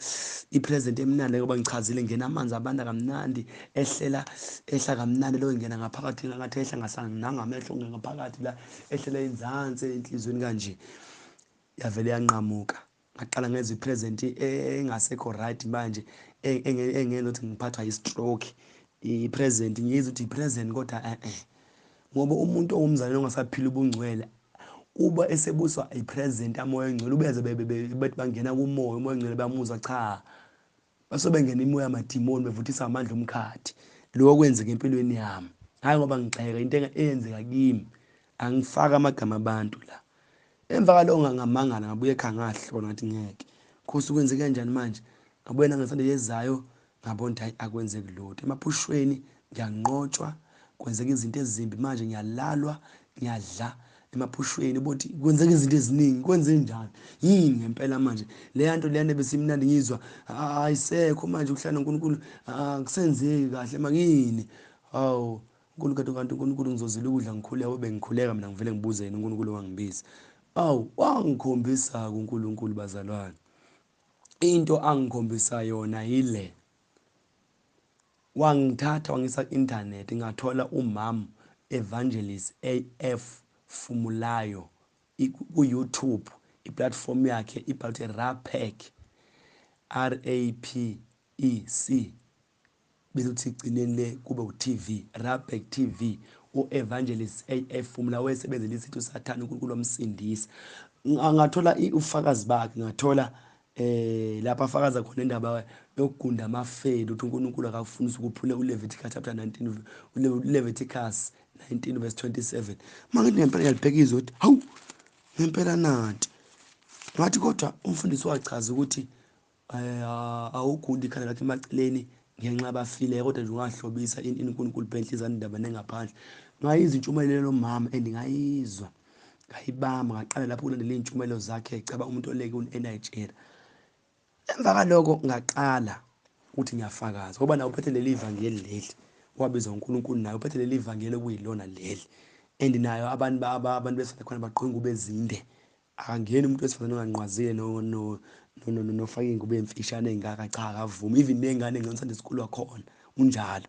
Speaker 1: ipresent emnandi, ngoba ngichazile, ngena amanzi abanda kamnandi, ehlela ehla kamnandi, lo ngena ngaphakathi ngathi ehla nangamehlo ngaphakathi la, ehlela enzansi enhlizweni kanje, yavele yanqamuka. Ngaqala ngezwe ipresent engasekho right manje, engenza ukuthi ngiphathwa i-stroke. I-present ngiyizwa ukuthi i-present, kodwa ngoba umuntu ongumzalwane ongasaphila ubungcwele uba esebuswa i-present amoya engcwele, ubeze bethi bangena kumoya, umoya engcwele bamuzwa, cha, base bengena imoya amadimoni, bevuthisa amandla omkhathi. Lokho kwenzeka empilweni yami, hayi ngoba ngigxeka into eyenzeka kimi, angifaka amagama abantu la. Emva kwaloko ngamangala, ngabuya ekhaya ngahlola, ngathi ngeke Nkosi kwenzeke kanjani manje. Ngabuya nangesonto yezayo, ngabona ukuthi hayi akwenzeki lutho. Emaphushweni ngiyanqotshwa, kwenzeka izinto ezimbi manje, ngiyalalwa, ngiyadla emaphushweni, ubona ukuthi kwenzeka izinto eziningi. Kwenze njani yini ngempela manje? Leya nto leyana besimnandi ngizwa ayisekho manje, ukuhlala noNkulunkulu akusenzeki kahle makini. Hawu uNkulunkulu, kanti uNkulunkulu ngizozila ukudla ngikhuleka, bengikhuleka mina ngivele ngibuze yena uNkulunkulu wangibiza. Awu wangikhombisa uNkulunkulu bazalwane, into angikhombisa yona yile. Wangithatha wangisa ku-internet, ngathola umam Evangelist AF Fumulayo ku-YouTube, i-platform yakhe ibhalwe Rapec, RAPEC, bese uthi igcineni le kube u-TV, Rapec TV. u-Evangelist A.F. Phumula wayesebenzela isithi uSathane, uNkulunkulu wamsindisa. Ngathola ubufakazi bakhe, ngathola lapha afakaza khona indaba yokugunda amafeli, ukuthi uNkulunkulu akakufuni ukuphule uLeviticus chapter 19, uLeviticus 19 verse 27. Mangithi ngempela ngiyalibheka izwi ukuthi hawu ngempela nanti. Ngathi kodwa umfundisi wachaza ukuthi awugundi ikhanda lakhe emaceleni ngenxa abafile, kodwa nje ungahlobisa uNkulunkulu bhenhlizana indaba nengaphandle. Ngayizwa intshumayelo lomama and ngayizwa, ngayibamba, ngaqala lapho ukulandela iy'ntshumayelo zakhe, caba umuntu oleke eNigeria. Emva kwaloko ngaqala ukuthi ngiyafakaza, ngoba nawe uphethe leli ivangeli leli, wabizwa uNkulunkulu naye uphethe leli ivangeli okuyilona leli. And nayo abantu besifazane khona bagqoka ingubo ezinde, akangeni umuntu wesifazane onganqwazile nofake ingubo emfishane engaka, cha akavumi. Even ney'ngane ey'ncane Sunday school wakhona unjalo.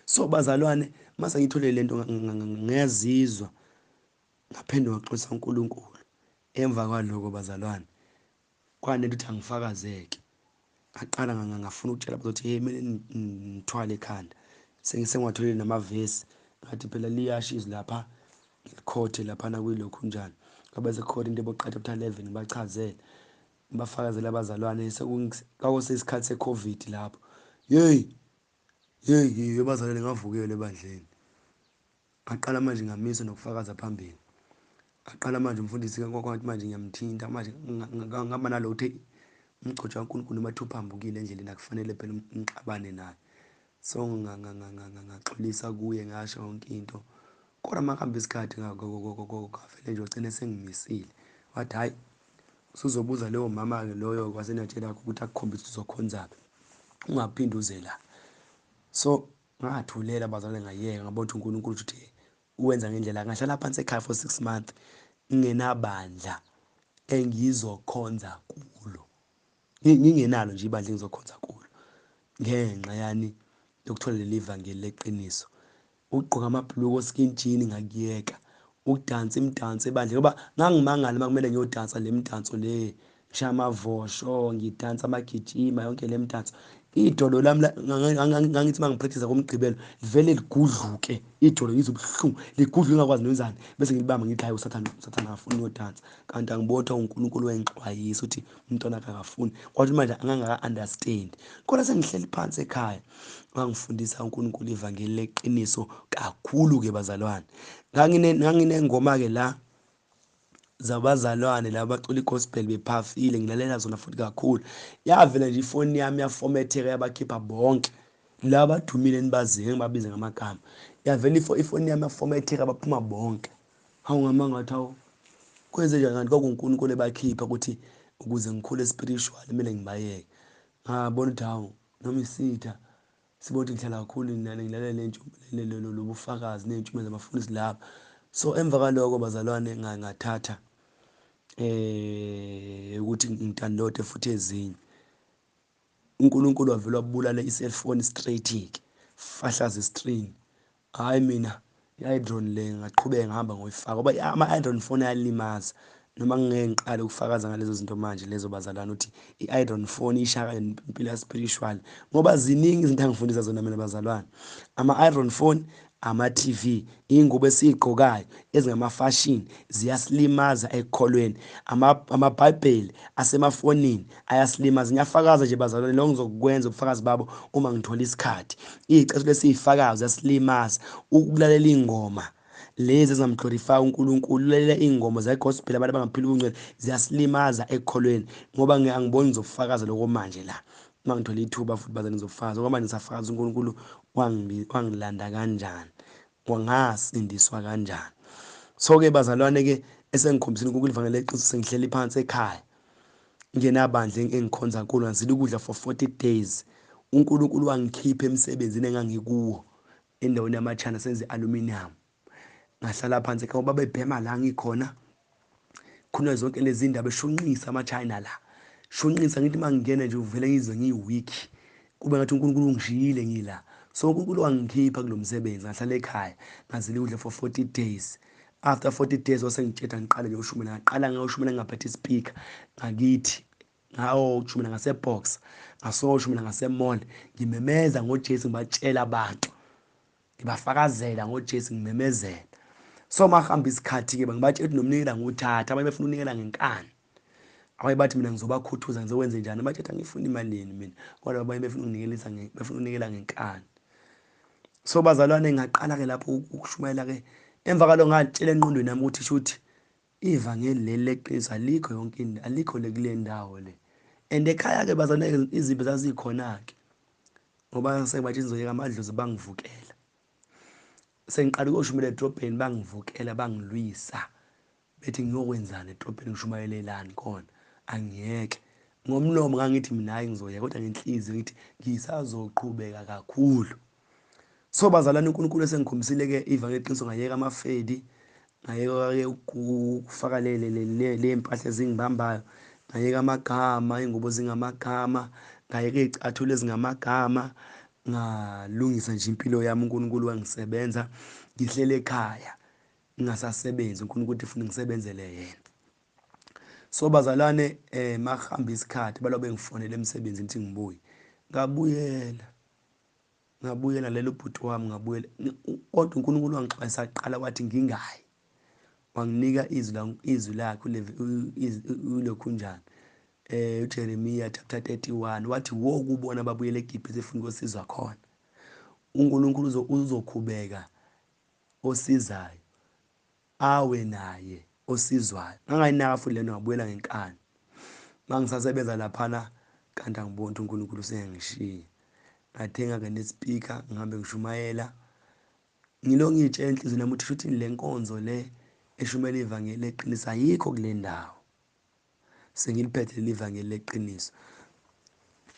Speaker 1: So bazalwane, mase ngithole lento ngiyazizwa, ngaphenduka ngaxolisa uNkulunkulu. Emva kwaloko bazalwane, kwanento ukuthi angifakazeke. Ngaqala ngafuna ukutshela abantu ukuthi hey, kumele ngithwale ekhanda. Sengiwatholile namavesi, ngathi phela liyasho izwi lapha, ngilikhothe laphana kuyilokhu njani. Kwabasekhorinte bokuqala chapter 11, ngibachazele, ngibafakazele abazalwane. Kwakuseyisikhathi se-COVID lapho. Yeyi, yeyi, yeyi, abazalwane ngavukela ebandleni. Ngaqala manje ngamisa nokufakaza phambili. Ngaqala manje umfundisi kwathi manje ngiyamthinta manje ngaba nalo ukuthi umgcotshwa kaNkulunkulu noma kuthiwa uphambukile endleleni akufanele phela ngixabane naye. So ngaxolisa kuye, ngasho yonke into. Kodwa makuhamba isikhathi ngavele nje wagcina sengimisile. Wathi hhayi, usuzobuza lowo mama-ke loyo waseNigeria ukuthi akukhombise ukuthi uzokhonzaphi, ungaphinde uze la. So ngathulela bazalwane, ngayeka, ngabona ukuthi uNkulunkulu ukuthi uwenza ngendlela. Ngahlala phansi ekhaya for 6 months ngingenabandla engizokhonza kulo, ngingenalo nje ibandla engizokhonza kulo, ngenxa yani yokuthola leli ivangeli leqiniso. Ukugqoka amabhuluko skin jean ngakuyeka, ukudansa imidanso ebandleni, ngoba ngangimangala uma kumele ngiyodansa le midanso le, ngishaya amavosho, ngidansa amagijima, yonke le midanso. Idolo lami ngangithi uma ngipractice ngoMgqibelo livele ligudluke idolo, ngizwe ubuhlungu, ligudluke ngingakwazi nenzani, bese ngilibamba ngithi hayi uSathane, uSathane akafuni uyodansa. Kanti angiboni ukuthi uNkulunkulu wengixwayisa ukuthi umntwana akafuni. Kwathi manje angangaka-understand. Kodwa sengihleli phansi ekhaya, wangifundisa uNkulunkulu ivangeli leqiniso kakhulu-ke bazalwane. Nganginengoma-ke la zabazalwane laba abacula igospel bephafile, ngilalela zona futhi kakhulu. Yavela nje ifoni yami yafometheka, yabakhipha bonke laba abadumile enibaziyo, engibabize ngamagama. Yavela ifoni yami yafometheka, baphuma bonke. Hawu, ngama ngathi hawu, kwenze njani kanti? KwakuwuNkulunkulu ebakhipha ukuthi ukuze ngikhule spiritual kumele ngibayeke. Ngabona ukuthi hawu, noma isitha sibona ukuthi ngihlala kakhulu ngilalele lobufakazi ney'ntshumayelo zabafundisi laba. So emva kwaloko bazalwane ngathatha ukuthi ngidownload futhi ezinye. uNkulunkulu wavela wabulala i-cellphone straight-ke, fahlaza i-screen. Hhayi mina i-Android le ngaqhubeka ngihamba ngoyifaka, ngoba ama-Android phone ayalimaza. Noma ngingeke ngiqale ukufakaza ngalezo zinto manje lezo bazalwane, ukuthi i-Android phone ishaya impilo ya-spiritual, ngoba ziningi izinto angifundisa zona mina bazalwane. Ama-Android phone, ama-TV, iy'ngubo esiy'gqokayo ezingama-fashion ziyasilimaza ekukholweni. Amabhayibheli asemafonini ayasilimaza. Ngiyafakaza nje bazalwane, lokho ngizokwenza ubufakazi babo uma ngithola isikhathi. Iy'cathulo esiy'fakayo ziyasilimaza. Ukulalela iy'ngoma lezi ezingamglorify uNkulunkulu, ulalela iy'ngoma zegospel abantu abangaphili ubungcwele, ziyasilimaza ekukholweni. Ngoba angiboni ngizofakaza lokho manje la. Uma ngithola ithuba futhi bazalwane ngizofakaza, ngoba manje ngisafakaza uNkulunkulu wangilanda kanjani, wangasindiswa kanjani. So-ke bazalwane-ke, esengikhombisile uNkulunkulu ivangeli leqiniso, sengihleli phansi ekhaya ngingenabandla engikhonza kulo, ngazila ukudla for 40 days. uNkulunkulu wangikhipha emsebenzini engangikuwo endaweni yamachina senze aluminium. Ngahlala phansi ekhaya, babebhema la ngikhona, khona zonke lezi ndaba, eshunqisa ama-China la, shunqisa. Ngithi uma ngingena nje uvele ngizwe ngiyi-weak, kube ngathi uNkulunkulu ungishiyile ngila. So uNkulunkulu wangikhipha kulo msebenzi, ngahlala ekhaya ngazila ukudla for 40 days. After 40 days wasengitshela ngiqale ngiyoshumela. Ngaqala ngayoshumela ngingaphethe ispeaker ngakithi, ngayoshumela ngasebox, ngasoshumela ngasemall, ngimemeza ngoJesu, ngibatshela abantu. Ngibafakazela ngoJesu, ngimemezela. So mahamba isikhathi-ke ngibatshela ukuthi nomnikela ngiwuthatha, abanye befuna ukunikela ngenkani, abanye bathi mina ngizobakhuthuza ngizokwenze njani, bathi angifuni imali yenu mina, kodwa abanye befuna ukunikelisa, befuna ukunikela ngenkani. So bazalwane, ngaqala-ke lapho ukushumayela-ke. Emva kwalokho ngatshela engqondweni yami ukuthi shuthi ivangeli leli leqiniso alikho yonke into, alikho le kule ndawo le. And ekhaya-ke bazalwane izimpi zazikhona-ke, ngoba sengibathi ngizoyeka amadlozi bangivukela. Sengiqala ukuyoshumayela edrobheni, bangivukela, bangilwisa, bethi ngiyokwenzani edrobheni, ngishumayelelani khona, angiyeke. Ngomlomo ngangithi mina hayi ngizoyeka, kodwa ngenhliziyo ngithi ngisazoqhubeka kakhulu. So bazalwane, uNkulunkulu esengikhombisile-ke ivangeli leqiniso, ngayeka amafedi, ngayeka-ke ukufaka le mpahla ezingibambayo, ngayeka amagama, iy'ngubo zingamagama, ngayeka iy'cathulo ezingamagama, ngalungisa nje impilo yami. uNkulunkulu wangisebenza, ngihlele ekhaya ngingasasebenzi, uNkulunkulu uthi ufuna ngisebenzele yena. So bazalwane, makuhamba isikhathi balo bengifonela emsebenzini ukuthi ngibuye, ngabuyela lelo bhuti wami, ngabuyela. Kodwa uNkulunkulu wangixwayisa kuqala, wathi ngingayi, wanginika izwi lakhe ulokhunjani, uJeremiya chapter 31, wathi wokubona babuyele eGibhithe efuna ukosizwa khona. uNkulunkulu uzokhubeka osizayo, awe naye osizwayo. Ngangayinaka futhi lento, ngabuyela ngenkani. Mangisasebenza laphana kanti angiboni ukuthi uNkulunkulu usengishiya. Ngathenga-ke ne-speaker, ngihambe ngishumayela. Ngilo ngiyitshela enhliziyweni yami ukuthi shuthi le nkonzo le eshumela ivangeli leqiniso ayikho kule ndawo. Sengiliphethe leli ivangeli leqiniso.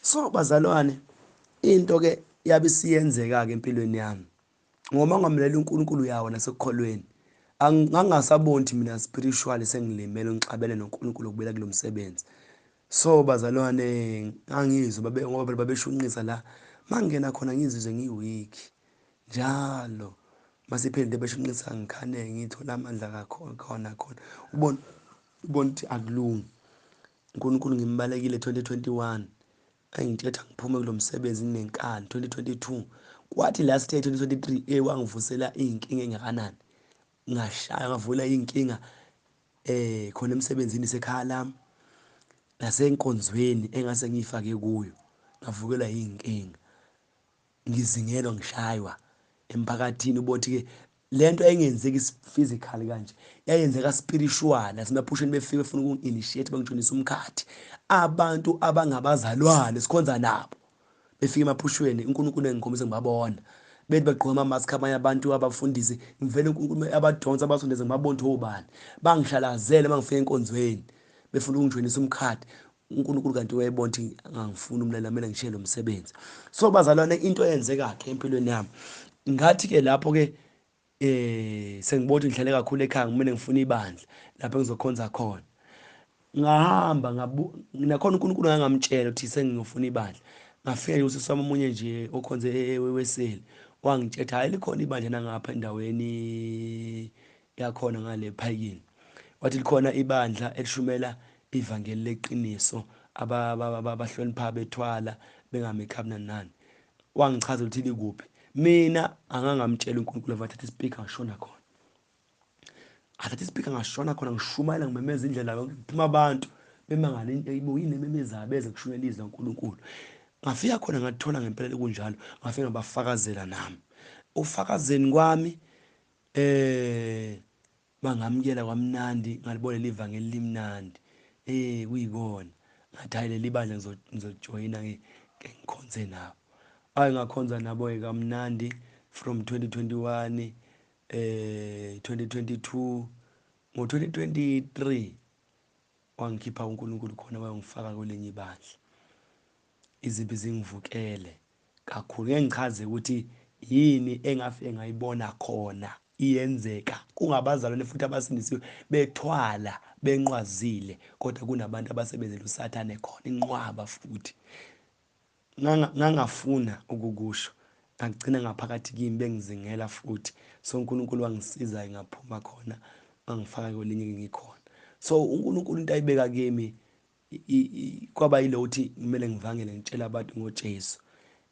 Speaker 1: So bazalwane, into-ke yabe isiyenzeka-ke empilweni yami. Ngoba ungamlalela uNkulunkulu uyawa nasekukholweni. Ngangingasaboni ukuthi mina spiritually sengilimele, ngixabene noNkulunkulu ukubuyela kulo msebenzi. So bazalwane, ngangizwa ngoba babeshunqisa la, mangingena khona ngizizwe ngi-weak njalo. Mase iphela into ebeshunqisa ngikhaneke, ngithola amandla khona khona. Ubona ukuthi akulungi. uNkulunkulu ngimbalekile 2021, engitshela ngiphume kulo msebenzi nginenkani 2022. Kwathi last year 2023 wangivusela iy'nkinga engakanani, ngashaya ngavula iy'nkinga khona emsebenzini sekhaya lami nasenkonzweni engase ngiyifake kuyo, ngavukelwa iy'nkinga, ngizingelwa, ngishaywa emphakathini. Ubothi-ke lento yayingenzeki physically kanje, yayenzeka spiritual. Nasemaphusheni befike befuna ukungi-initiate, bangitshonisa umkhathi. Abantu abangabazalwane sikhonza nabo befika emaphushweni, uNkulunkulu engikhombisa ngibabona bethi bagqoka ama-mask, abanye abantu abafundisi, ngivele uNkulunkulu abadonsa abasondeze, ngibabona ukuthi obani, bangishalazele mangifika enkonzweni befuna ukungijoyinisa umkhathi. uNkulunkulu kanti wayebona ukuthi angangifuni umlalela, kumele ngishiye lo msebenzi. So bazalwane, into eyenzeka-ke empilweni yami, ngathi-ke lapho-ke sengibona ukuthi ngihlale kakhulu ekhaya, kumele ngifune ibandla lapho engizokhonza khona. Ngahamba nakhona uNkulunkulu ngangamtshela ukuthi sengiyofuna ibandla. Ngafika nje usisi wami omunye nje okhonze eWeseli, wangitshela hayi likhona ibandla nangapha endaweni yakhona ngale ephayikini. Wathi likhona ibandla elishumela ivangeli leqiniso, abahlonipha bethwala bengamekhabi nani nani. Wangichazela ukuthi likuphi. Mina angangamtshela uNkulunkulu, wathatha ispeaker ngashona khona. Athatha ispeaker ngashona khona, ngishumayela ngimemeza indlela yonke, kuphuma abantu bemangala into yini ememezayo, beze kushunyela izwi laNkulunkulu. Ngafika khona ngathola ngempela kunjalo, ngafika ngabafakazela nami. Ufakazeni kwami bangamukela kwamnandi, ngalibona livangeli limnandi. Kuyikona ngathi hayi leli bandla ngizojoyina ke ngikhonze nabo. Hayi ngakhonza nabo ke kamnandi from 2021 2022, ngo 2023 wangikhipha uNkulunkulu khona wayongifaka kwelinye ibandla. Izimpi zingivukele kakhulu. Ngeke ngichaze ukuthi yini engafike ngayibona khona iyenzeka, kungabazalwane futhi abasindisiwe bethwala benqwazile, kodwa kunabantu abasebenzela uSathane khona inqwaba futhi. Ngangafuna ukukusho, ngagcina ngaphakathi kimi bengizingela futhi. So uNkulunkulu wangisiza ngaphuma khona, wangifaka kwelinye ngikhona. So uNkulunkulu into ayibeka kimi kwaba yilo ukuthi kumele ngivangele ngitshele abantu ngoJesu.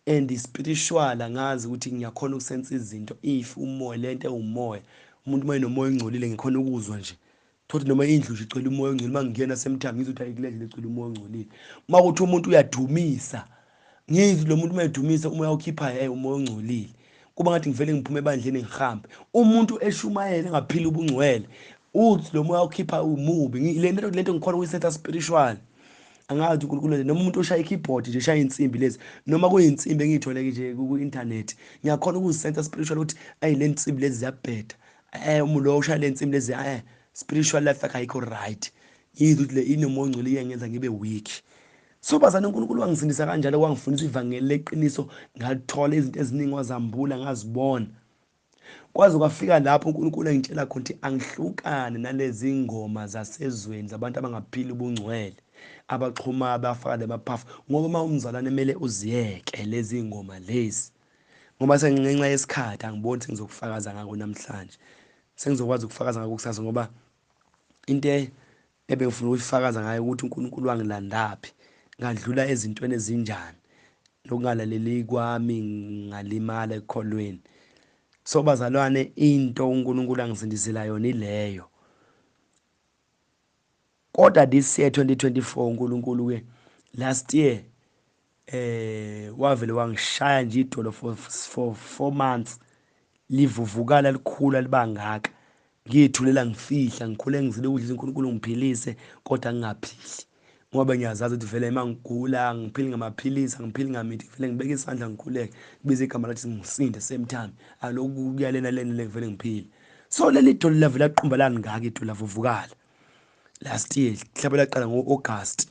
Speaker 1: And spiritual angazi ukuthi ngiyakhona ukusensa izinto if umoya lento ewumoya, umuntu uma enomoya ongcolile ngikhona ukuzwa nje. Thothi noma indlu nje igcwele umoya ongcolile, uma ngingena semthambo ngizwe ukuthi ayikule ndlu egcwele umoya ongcolile. Uma kuthi umuntu uyadumisa, ngizwe lo muntu uma edumisa umoya awukhiphayo umoya ongcolile. Kuba ngathi ngivele ngiphume ebandleni ngihambe. Umuntu eshumayela engaphili ubungcwele, uthi lo moya awukhipha umubi. Lento ngikhona ukuyisetha spiritual. Angazi uNkulunkulu noma umuntu oshaya i-keyboard nje eshaya insimbi lezi, noma kuyinsimbi engiyithole nje ku-internet, ngiyakhona ukuzisensa spiritual ukuthi ayi le nsimbi lezi ziyabheda. Umuntu lo oshaya le nsimbi lezi spiritual life yakhe ayikho right. Ngizwe ukuthi le inomoya ongcwele iyangenza ngibe weak. So bazane uNkulunkulu wangisindisa kanjalo, wangifundisa ivangeli leqiniso, ngathola izinto eziningi wazambula ngazibona. Kwaze kwafika lapho uNkulunkulu engitshela khona ukuthi angihlukane nalezi ngoma zasezweni zabantu abangaphili ubungcwele, abaxhuma abafaka lamaphafu, ngoba uma umzalwane kumele uziyeke lezi ngoma lezi. Ngoba sengenxa yesikhathi angiboni sengizokufakaza ngako namhlanje, sengizokwazi ukufakaza ngako kusasa, ngoba into ebengifuna ukuyifakaza ngayo ukuthi uNkulunkulu wangilandaphi, ngadlula ezintweni ezinjani, nokungalaleli kwami ngalimala ekukholweni. So bazalwane, into uNkulunkulu angisindisela yona ileyo. Kodwa this year 2024 uNkulunkulu ke last year wavele wangishaya nje idolo for 4 months, livuvukala likhula libangaka. Ngiyithulela ngifihla, ngikhule ngizile ukudla uNkulunkulu ngiphilise, kodwa ngingaphili. Ngoba ngiyazazi ukuthi vele uma ngigula ngiphili ngamaphilisi, angiphili ngamithi, vele ngibeke isandla ngikhuleke, ngibize igama lathi ngisinde same time. Aloku kuya lena lena le vele ngiphile. So leli dolo lavele laqumba langaka, idolo lavuvukala last year, mhlawumbe laqala ngo-August.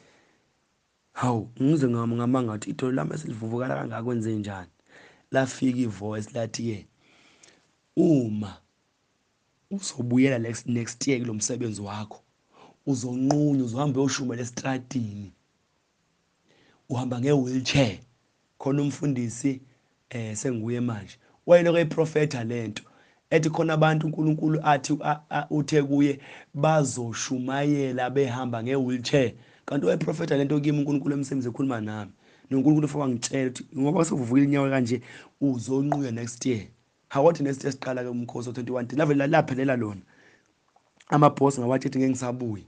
Speaker 1: Hawu, ngize ngama ngathi idolo lami selivuvukala kangaka, kwenze njani? Lafika ivoice lathi-ke uma uzobuyela next year kulo msebenzi wakho, uzonqunywa, uzohamba uyoshumela estradini, uhamba nge-wheelchair. Khona umfundisi senguye manje wayelokhu eprofetha lento, ethi khona abantu uNkulunkulu athi uthe kuye bazoshumayela behamba nge-wheelchair. Kanti wayeprofetha lento kimi uNkulunkulu emsebenzi ekhuluma nami, noNkulunkulu ufike wangitshela ukuthi ngoba sekuvukile inyawo kanje uzonqunywa next year. Hawathi next year siqala ke umkhosi o21 lavele laphelela lona. Amabhosi ngawathi ngeke ngisabuye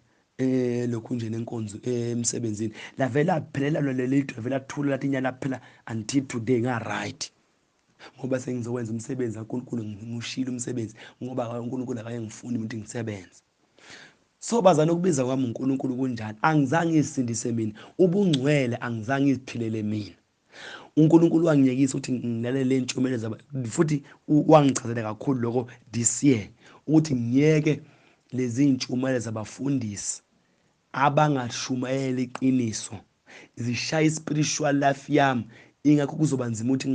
Speaker 1: lokhu nje nenkonzo emsebenzini, lavela laphelela lona leli dolo, vele lathula lathi inyala phela until today nga right. Ngoba sengizokwenza umsebenzi kaNkulunkulu, ngimushilo umsebenzi ngoba uNkulunkulu akayengifuni ukuthi ngisebenze. So bazana ukubiza kwami uNkulunkulu kunjani, angizange ngisindise mina, ubungcwele angizange ngiziphilele mina. uNkulunkulu wangiyekisa ukuthi ngilalele intshumelo zaba, futhi wangichazela kakhulu lokho this year, ukuthi ngiyeke lezi ntshumelo zabafundisi abangashumayeli iqiniso, zishaya spiritual life yami. Ingakho kuzoba nzima ukuthi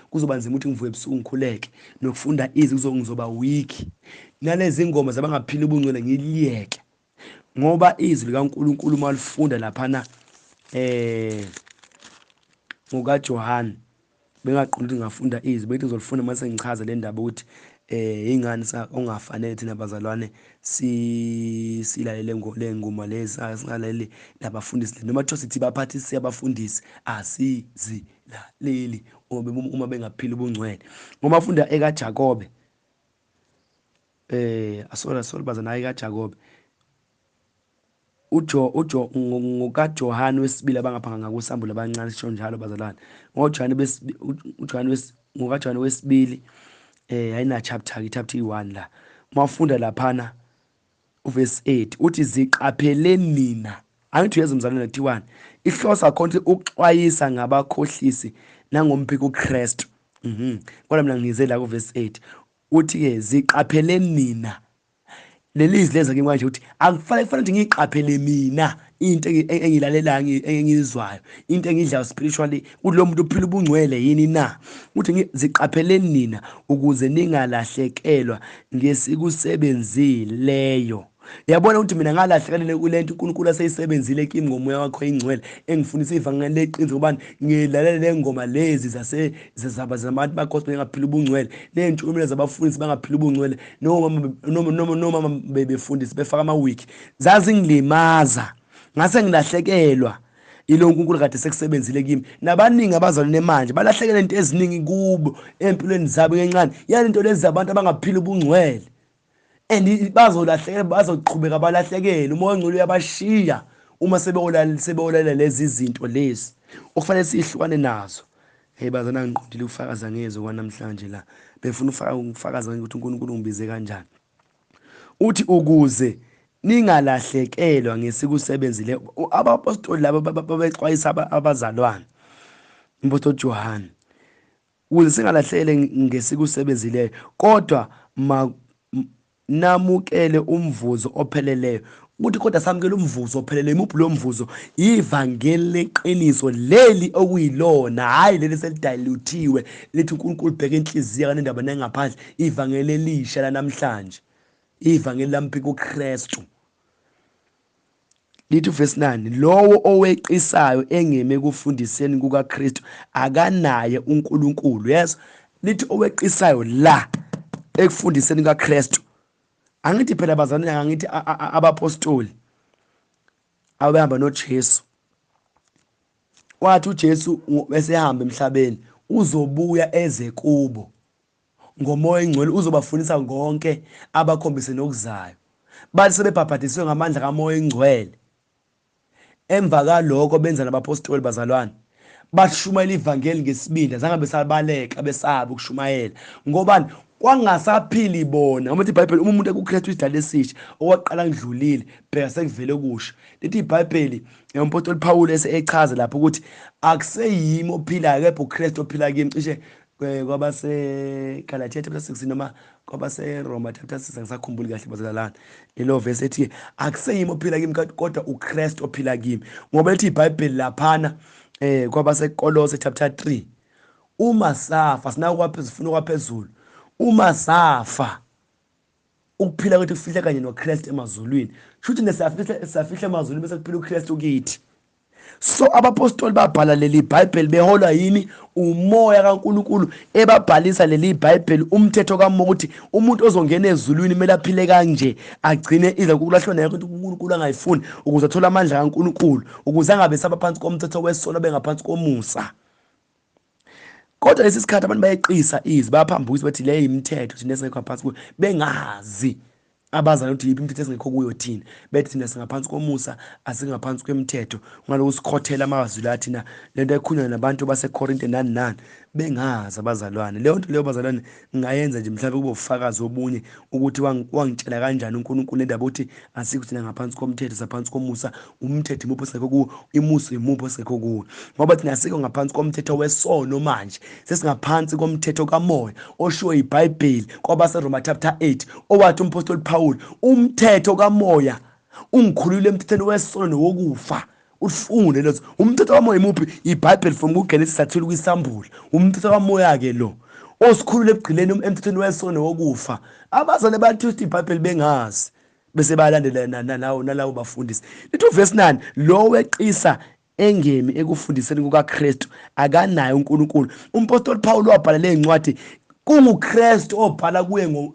Speaker 1: kuzoba nzima ukuthi ngivuke ebusuku ngikhuleke, nokufunda izwi ngizoba weak. Nalezi ngoma zabangaphili ubungcwele ngiliyeke, ngoba izwi likaNkulunkulu uma lifunda laphana ngokaJohane, bengaqonda ukuthi ngafunda izwi, bethi ngizolifunda mase ngichaza le ndaba ukuthi ingane ongafanele thina bazalwane silalele le ngoma lezi, singalaleli nabafundisi, noma kuthiwa sithi baphathisi abafundisi, asizilaleli uma bengaphili ubungcwele. Ngoba funda ekaJakobe, asola bazana ekaJakobe, uJo ngokaJohane wesibili abangaphanga ngakusambulo abancane, sisho njalo bazalwane. NgoJohane ngokaJohane wesibili ayina chapter, i-chapter 1 la. Mawufunda laphana uverse 8 uthi ziqapheleni nina. Angithi uyezwa mzalwane kuthiwani? Ihloso khona ukuxwayisa ngabakhohlisi nangomphiko uKristu. Kodwa mina ngize la kuverse 8 uthi ke ziqapheleni nina. Leli izwi leza kimi kanje ukuthi akufanele kufanele ukuthi ngiqaphele mina into engilalelayo, engiyizwayo, into engidlayo spiritually, kulo muntu uphila ubungcwele yini na? Uthi ziqapheleni nina ukuze ningalahlekelwa ngesikusebenzileyo. Yabona ukuthi mina ngalahlekelele kulento uNkulunkulu aseyisebenzile kimi ngomoya wakhe oyingcwele, engifundisa ivangeli leqiniso, ngoba ngilalela le ngoma lezi zase zaba zabantu bagospel bengaphila ubungcwele, ney'ntshukumelo zabafundisi bangaphila ubungcwele, noma bebefundisi befaka ama-wig, zazingilimaza, ngase ngilahlekelwa. Ilo uNkulunkulu kade sekusebenzile kimi. Nabaningi abazalwane manje balahlekele into eziningi kubo empilweni zabo ngencane yalento lezi abantu abangaphili ubungcwele, and bazolahlekela, bazoqhubeka balahlekele. Umoya ongcwele uyabashiya uma sebewolalela lezi zinto lezi okufanele sihlukane nazo. Hey bazana, ngiqondile ukufakaza ngezwe kwanamhlanje la, befuna ukufakaza ukuthi uNkulunkulu ungibize kanjani. Uthi ukuze ningalahlekelwa ngesikusebenzile. Abapostoli laba babexwayisa abazalwane, umpostoli Johane, ukuze singalahlekele ngesikusebenzileyo, kodwa namukele umvuzo opheleleyo. Ukuthi kodwa samukele umvuzo opheleleyo. Imuphi lo mvuzo? Ivangeli leqiniso leli okuyilona, hhayi leli selidayiluthiwe lithi uNkulunkulu bheka inhliziyo kanendaba nengaphandle. Ivangeli elisha lanamhlanje, ivangeli lamphika uKristu. Lithi verse 9, lowo oweqisayo engeme ekufundiseni kukaKristu akanaye uNkulunkulu. Yes, lithi oweqisayo la ekufundiseni kaKristu. Angithi phela bazalwane, angithi abapostoli abahamba noJesu, wathi uJesu esehamba emhlabeni uzobuya eze kubo ngomoya engcwele, uzobafundisa konke abakhombise nokuzayo. Bathi sebebhabhadiswe ngamandla kamoya engcwele, emva kaloko benza nabapostoli bazalwane, bashumayela ivangeli ngesibindi, azange besabaleka besaba ukushumayela. Ngobani? Kwangasaphili bona. Ngoba iBhayibheli, uma umuntu ekuKristu isidalwa esisha, okwaqala kudlulile, bheka sekuvele kusha. Lithi iBhayibheli, umpostoli Paul echaza lapho ukuthi akuseyimi ophilayo kepha uKristu ophila kimi. Cishe kwabase Galatia chapter 6 noma kwabase Roma chapter 6, angisakhumbuli kahle bazalwane. Lelo verse ethi akuseyimi ophila kimi kodwa uKristu ophila kimi. Ngoba lithi iBhayibheli laphana kwabase Kolose chapter 3, uma safa sinako kwaphezulu, sifuna kwaphezulu. Uma safa ukuphila kwethu kufihla kanye noKristu emazulwini. Shuthi nesiyafihla, siyafihla emazulwini bese kuphila uKristu kithi. So abapostoli babhala leli iBhayibheli beholwa yini? Umoya kaNkulunkulu ebabhalisa leli iBhayibheli, umthetho kaMoya, ukuthi umuntu ozongena ezulwini kumele aphile kanje, agcine iza kulahlwa naye ukuthi uNkulunkulu angayifuni, ukuze athole amandla kaNkulunkulu, ukuze angabe saba phansi komthetho wesono, bengaphansi komusa. Kodwa lesi sikhathi abantu bayeqisa izwi, bayaphambukisa, bathi le imithetho thina esingekho ngaphansi kuyo, bengazi abazali ukuthi yiphi imithetho esingekho kuyo thina, bethi thina singaphansi komusa, asingaphansi kwemithetho. Ungaloku sikhothela amazwi la thina lento ekhulunywa nabantu baseKorinte nani nani, bengazi abazalwane. Leyo nto leyo bazalwane ngingayenza nje mhlawumbe kube ubufakazi obunye ukuthi wangitshela kanjani uNkulunkulu lendaba ukuthi asikho thina ngaphansi komthetho, saphansi komusa. Umthetho imuphi osingekho kuwo? Imusa imuphi osingekho kuwo? Ngoba thina asikho ngaphansi komthetho wesono manje, sesingaphansi komthetho kamoya oshiwo iBhayibheli kwabaseRoma chapter 8, owathi umpostoli Paul, umthetho kamoya ungikhulule emthethweni wesono nowokufa. Ufunde lezo. Umthetho kamoya imuphi? iBhayibheli from kuGenesis athule kwisambulo. Umthetho kamoya ke lo osikhulule ekugqileni emthethweni wesono wokufa. Abazali bathi iBhayibheli bengazi, bese bayalandela nalawo nalawo bafundisi. Lithi uverse 9, lo weqisa engemi ekufundiseni kukaKristu akanaye uNkulunkulu. Umpostoli Paul wabhala le ncwadi, kunguKristu obhala kuye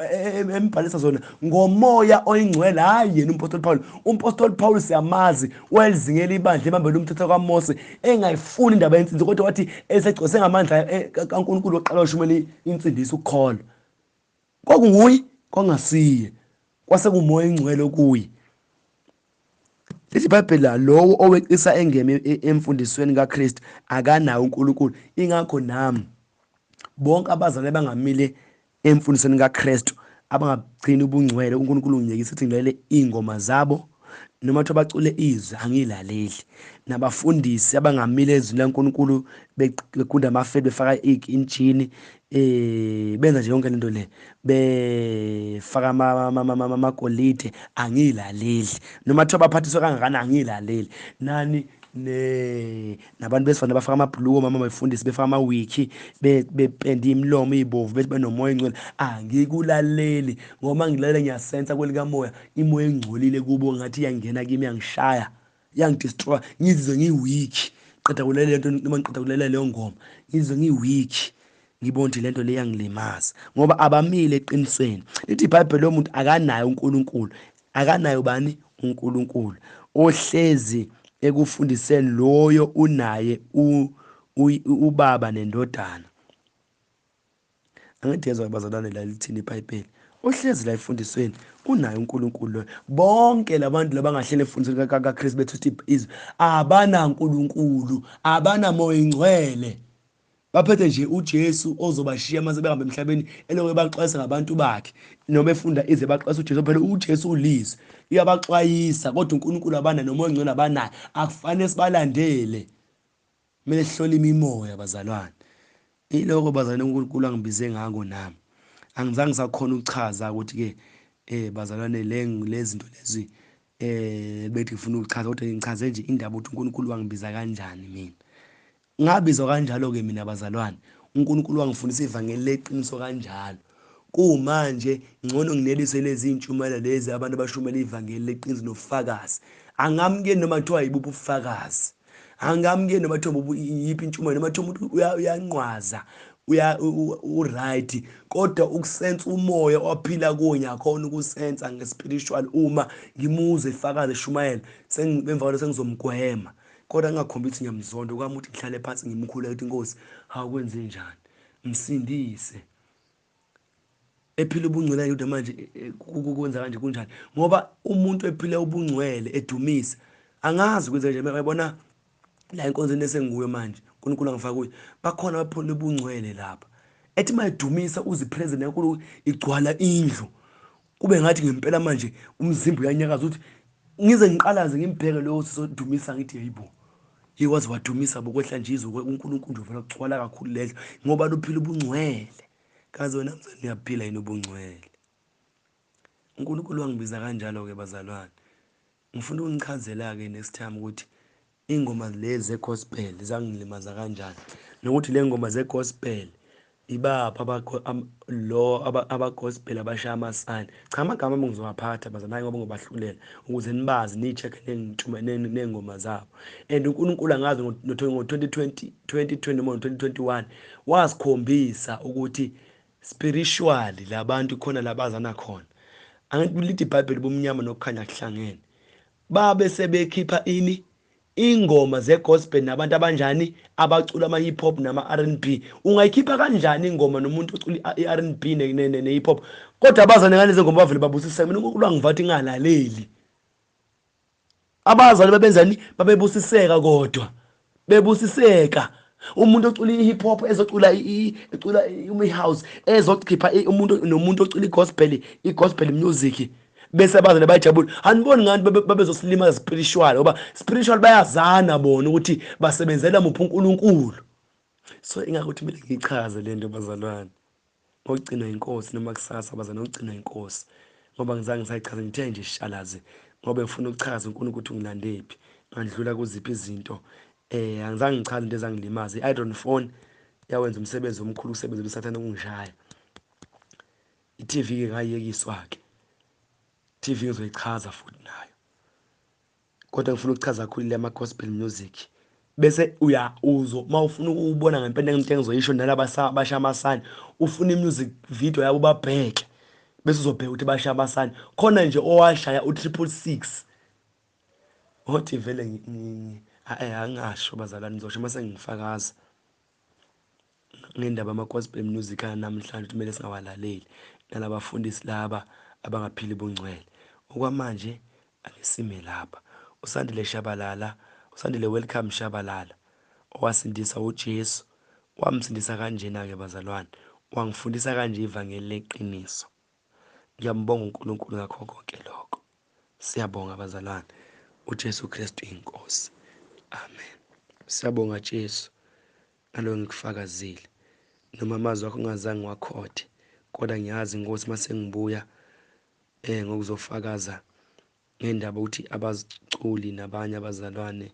Speaker 1: embhalisa zona ngomoya oyingcwele, hayi yena umpostoli Paul. Umpostoli Paul siyamazi, wayelizingela ibandla ebambele umthetho kaMose, engayifuni indaba yensindiso, kodwa wathi esegcwese ngamandla kaNkulunkulu waqala washumela insindiso, ukukholwa. Kwakunguye, kwangasiye, kwase kumoya ingcwele kuye. Lithi iBhayibheli la, lowo oweqisa engeme emfundisweni kaKristu akanawo uNkulunkulu. Ingakho nami bonke abazali abangamile emfundisweni kaKristu, abangagcini ubungcwele, uNkulunkulu ungiyekisa ukuthi ngilalele iy'ngoma zabo noma kuthiwa bacule izwi, angilaleli. Nabafundisi abangamile ezwini laNkulunkulu begunda amafeli, befaka injini, benza nje yonke lento le, befaka amagolide, angilaleli. Noma kuthiwa baphathiswe kangakanani, angilaleli. Nani nabantu besifazane bafaka amabhuluko, omama befundisi befaka amawiki, bependa imilomo ibovu, bethi benomoya engcwele, angikulaleli. Ngoba ngilalela ngiyasensa kwelikamoya, imoya engcolile kubo ngathi iyangena kimi, iyangishaya, iyangidestroy, ngizizwe ngiweak. Qeda kulalela lento, noma ngiqeda kulalela leyo ngoma, ngizizwe ngiweak, ngibona ukuthi lento le iyangilimaza, ngoba abamile eqinisweni. Lithi iBhayibheli lo muntu akanaye uNkulunkulu, akanayo bani? uNkulunkulu. Ohlezi ekufundiseni loyo unaye ubaba nendodana. Angithi yezwa bazalwane la lithini iBhayibheli, ohlezi la efundisweni unaye uNkulunkulu loyo. Bonke labantu labangahleli efundisweni kaKristu bethu izwi abanaNkulunkulu, abanamoya ingcwele, baphethe nje uJesu ozobashiya mase behamba emhlabeni elokhu ebaxwayisa ngabantu bakhe, noma efunda ize baxwayisa uJesu. Phela uJesu ulizwi, uyabaxwayisa, kodwa uNkulunkulu abanaye nomoya ongcwele abanaye. Akufanele sibalandele, kumele sihlole imimoya bazalwane. Iloko bazalwane uNkulunkulu angibize ngako nami. Angizange ngisakhona ukuchaza ukuthi ke bazalwane lezi zinto lezi bethi ngifuna ukuchaza, kodwa ngichaze nje indaba ukuthi uNkulunkulu wangibiza kanjani mina. Ngabizwa kanjalo ke mina bazalwane, uNkulunkulu wangifundisa ivangeli leqiniso kanjalo. Kumanje ngcono nginelise lezi intshumayelo lezi abantu abashumela ivangeli leqiniso nobufakazi. Angamukeli noma kuthiwa yibuphi ubufakazi, angamukeli noma kuthiwa yiphi intshumayelo, noma kuthiwa umuntu uyanqwaza, u-right, kodwa ukusensa umoya ophila kuwo ngiyakhona ukusensa nge-spiritual uma ngimuzwe efakaza eshumayela, emva kwalokho sengizomgwema. Kodwa ngingakhombisi ukuthi ngiyamzonda, okwami ukuthi ngihlale phansi ngimkhuleke ukuthi Nkosi, hawu kwenze njani, msindise ephila ubungcwele kodwa manje kwenza kanje kunjani? Ngoba umuntu ephila ubungcwele edumisa, angazi kwenza nje. Uyabona la enkonzweni esenguyo manje, uNkulunkulu angifaka kuyo, bakhona abaphila ubungcwele lapha, ethi mayedumisa uze ipresence yaNkulunkulu igcwala indlu, kube ngathi ngempela manje umzimba uyanyakaza, ukuthi ngize ngiqalaze ngimbheke lowo sisodumisa ngithi hayibo, hey waze wadumisa bokwehla nje izwe uNkulunkulu nje uvela kugcwala kakhulu lendlu, ngoba luphila ubungcwele. Kaze wena mzali uyaphila yini ubungcwele? uNkulunkulu wangibiza kanjalo ke bazalwane. Ngifuna ukunichazela ke next time ukuthi ingoma lezi zegospel zangilimaza kanjani, nokuthi le ngoma zegospel ibapha lo abagospel abashaya amasani. Cha, amagama ami ngizowaphatha bazalwane ngoba ngobahlulela ukuze nibazi niyi-check-e ney'ngoma zabo. And uNkulunkulu angazi ngo-2020, 2020 noma ngo-2021 wasikhombisa ukuthi spiritually labantu khona labazana khona. Angithi lithi iBhayibheli ubumnyama nokukhanya kuhlangene. Babe sebekhipha ini? Ingoma zegospel nabantu abanjani abacula ama hip hop nama R&B. Ungayikhipha kanjani ingoma nomuntu ocula i R&B ne hip hop? Kodwa abazane ngalezi ngoma bavele babusiseka. Mina uNkulunkulu angivathi ngingalaleli. Abazali babenzani? Babebusiseka, kodwa bebusiseka. Umuntu ocula i-hip hop ezocula ecula i-house ezokhipha umuntu nomuntu ocula i-gospel music, bese abazali bayajabula. Aniboni ngani babezosilimaza spiritual, ngoba spiritual bayazana bona ukuthi basebenzela muphi uNkulunkulu. So ingakuthi kumele ngichaze lento bazalwane, ngokugcinwa inkosi noma kusasa bazalwane, ngokugcinwa inkosi, ngoba ngizange ngisayichaza, ngithe nje shalaze ngoba ngifuna ukuchaza uNkulunkulu ukuthi ungilandephi, ngandlula kuziphi izinto. Angizange ngichaze into ezangilimaza. I-iron phone yawenza umsebenzi omkhulu ukusebenzela uSathane ukungishaya. I-TV ke ngayekiswa ke, TV ngizoyichaza futhi nayo, kodwa ngifuna ukuchaza kakhulu le ama-gospel music. Bese uya uzo mawufuna ukubona ngempela into engizoyisho nalaba basha amasani, ufuna i-music video yabo babheke, bese uzobheka ukuthi basha amasani. Khona nje owashaya u-666 othi vele angasho bazalwane, ngizosho mase ngifakaza ngendaba ama-gospel music namhlanje kumele singawalaleli nalabafundisi laba abangaphili bungcwele. Okwamanje ake sime lapha. uSandile Shabalala, uSandile Welcome Shabalala, owasindisa uJesu, wamsindisa kanjena ke bazalwane, wangifundisa kanje ivangeli leqiniso. Ngiyambonga uNkulunkulu ngakho konke lokho. Siyabonga bazalwane, uJesu Kristu inkosi. Amen. Siyabonga Jesu nalo ngikufakazile, noma amazwi akho ngazange ngiwakhothe, kodwa ngiyazi inkosi mase ngibuya ngokuzofakaza ngendaba ukuthi abaziculi nabanye abazalwane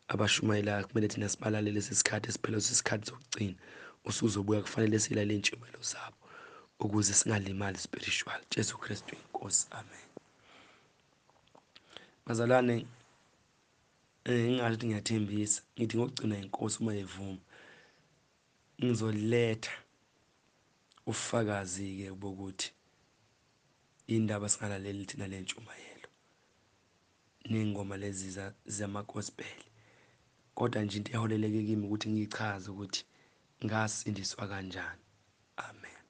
Speaker 1: abashumayelayo kumele thina sibalalele lesi sikhathi esiphela, isikhathi sokugcina usuzobuya, kufanele silalele intshumayelo zabo ukuze singalimali spiritual. Jesu Kristu inkosi. Amen. Bazalwane, ngingasho ukuthi ngiyathembisa, ngithi ngokugcina inkosi uma ivuma ngizoletha ufakazi ke bokuthi indaba singalaleli thina le ntshumayelo. Ney'ngoma lezi zama-gospel. Kodwa nje into eholeleke kimi ukuthi ngiyichaze ukuthi ngasindiswa kanjani. Amen.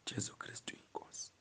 Speaker 1: Jesu Kristu inkosi.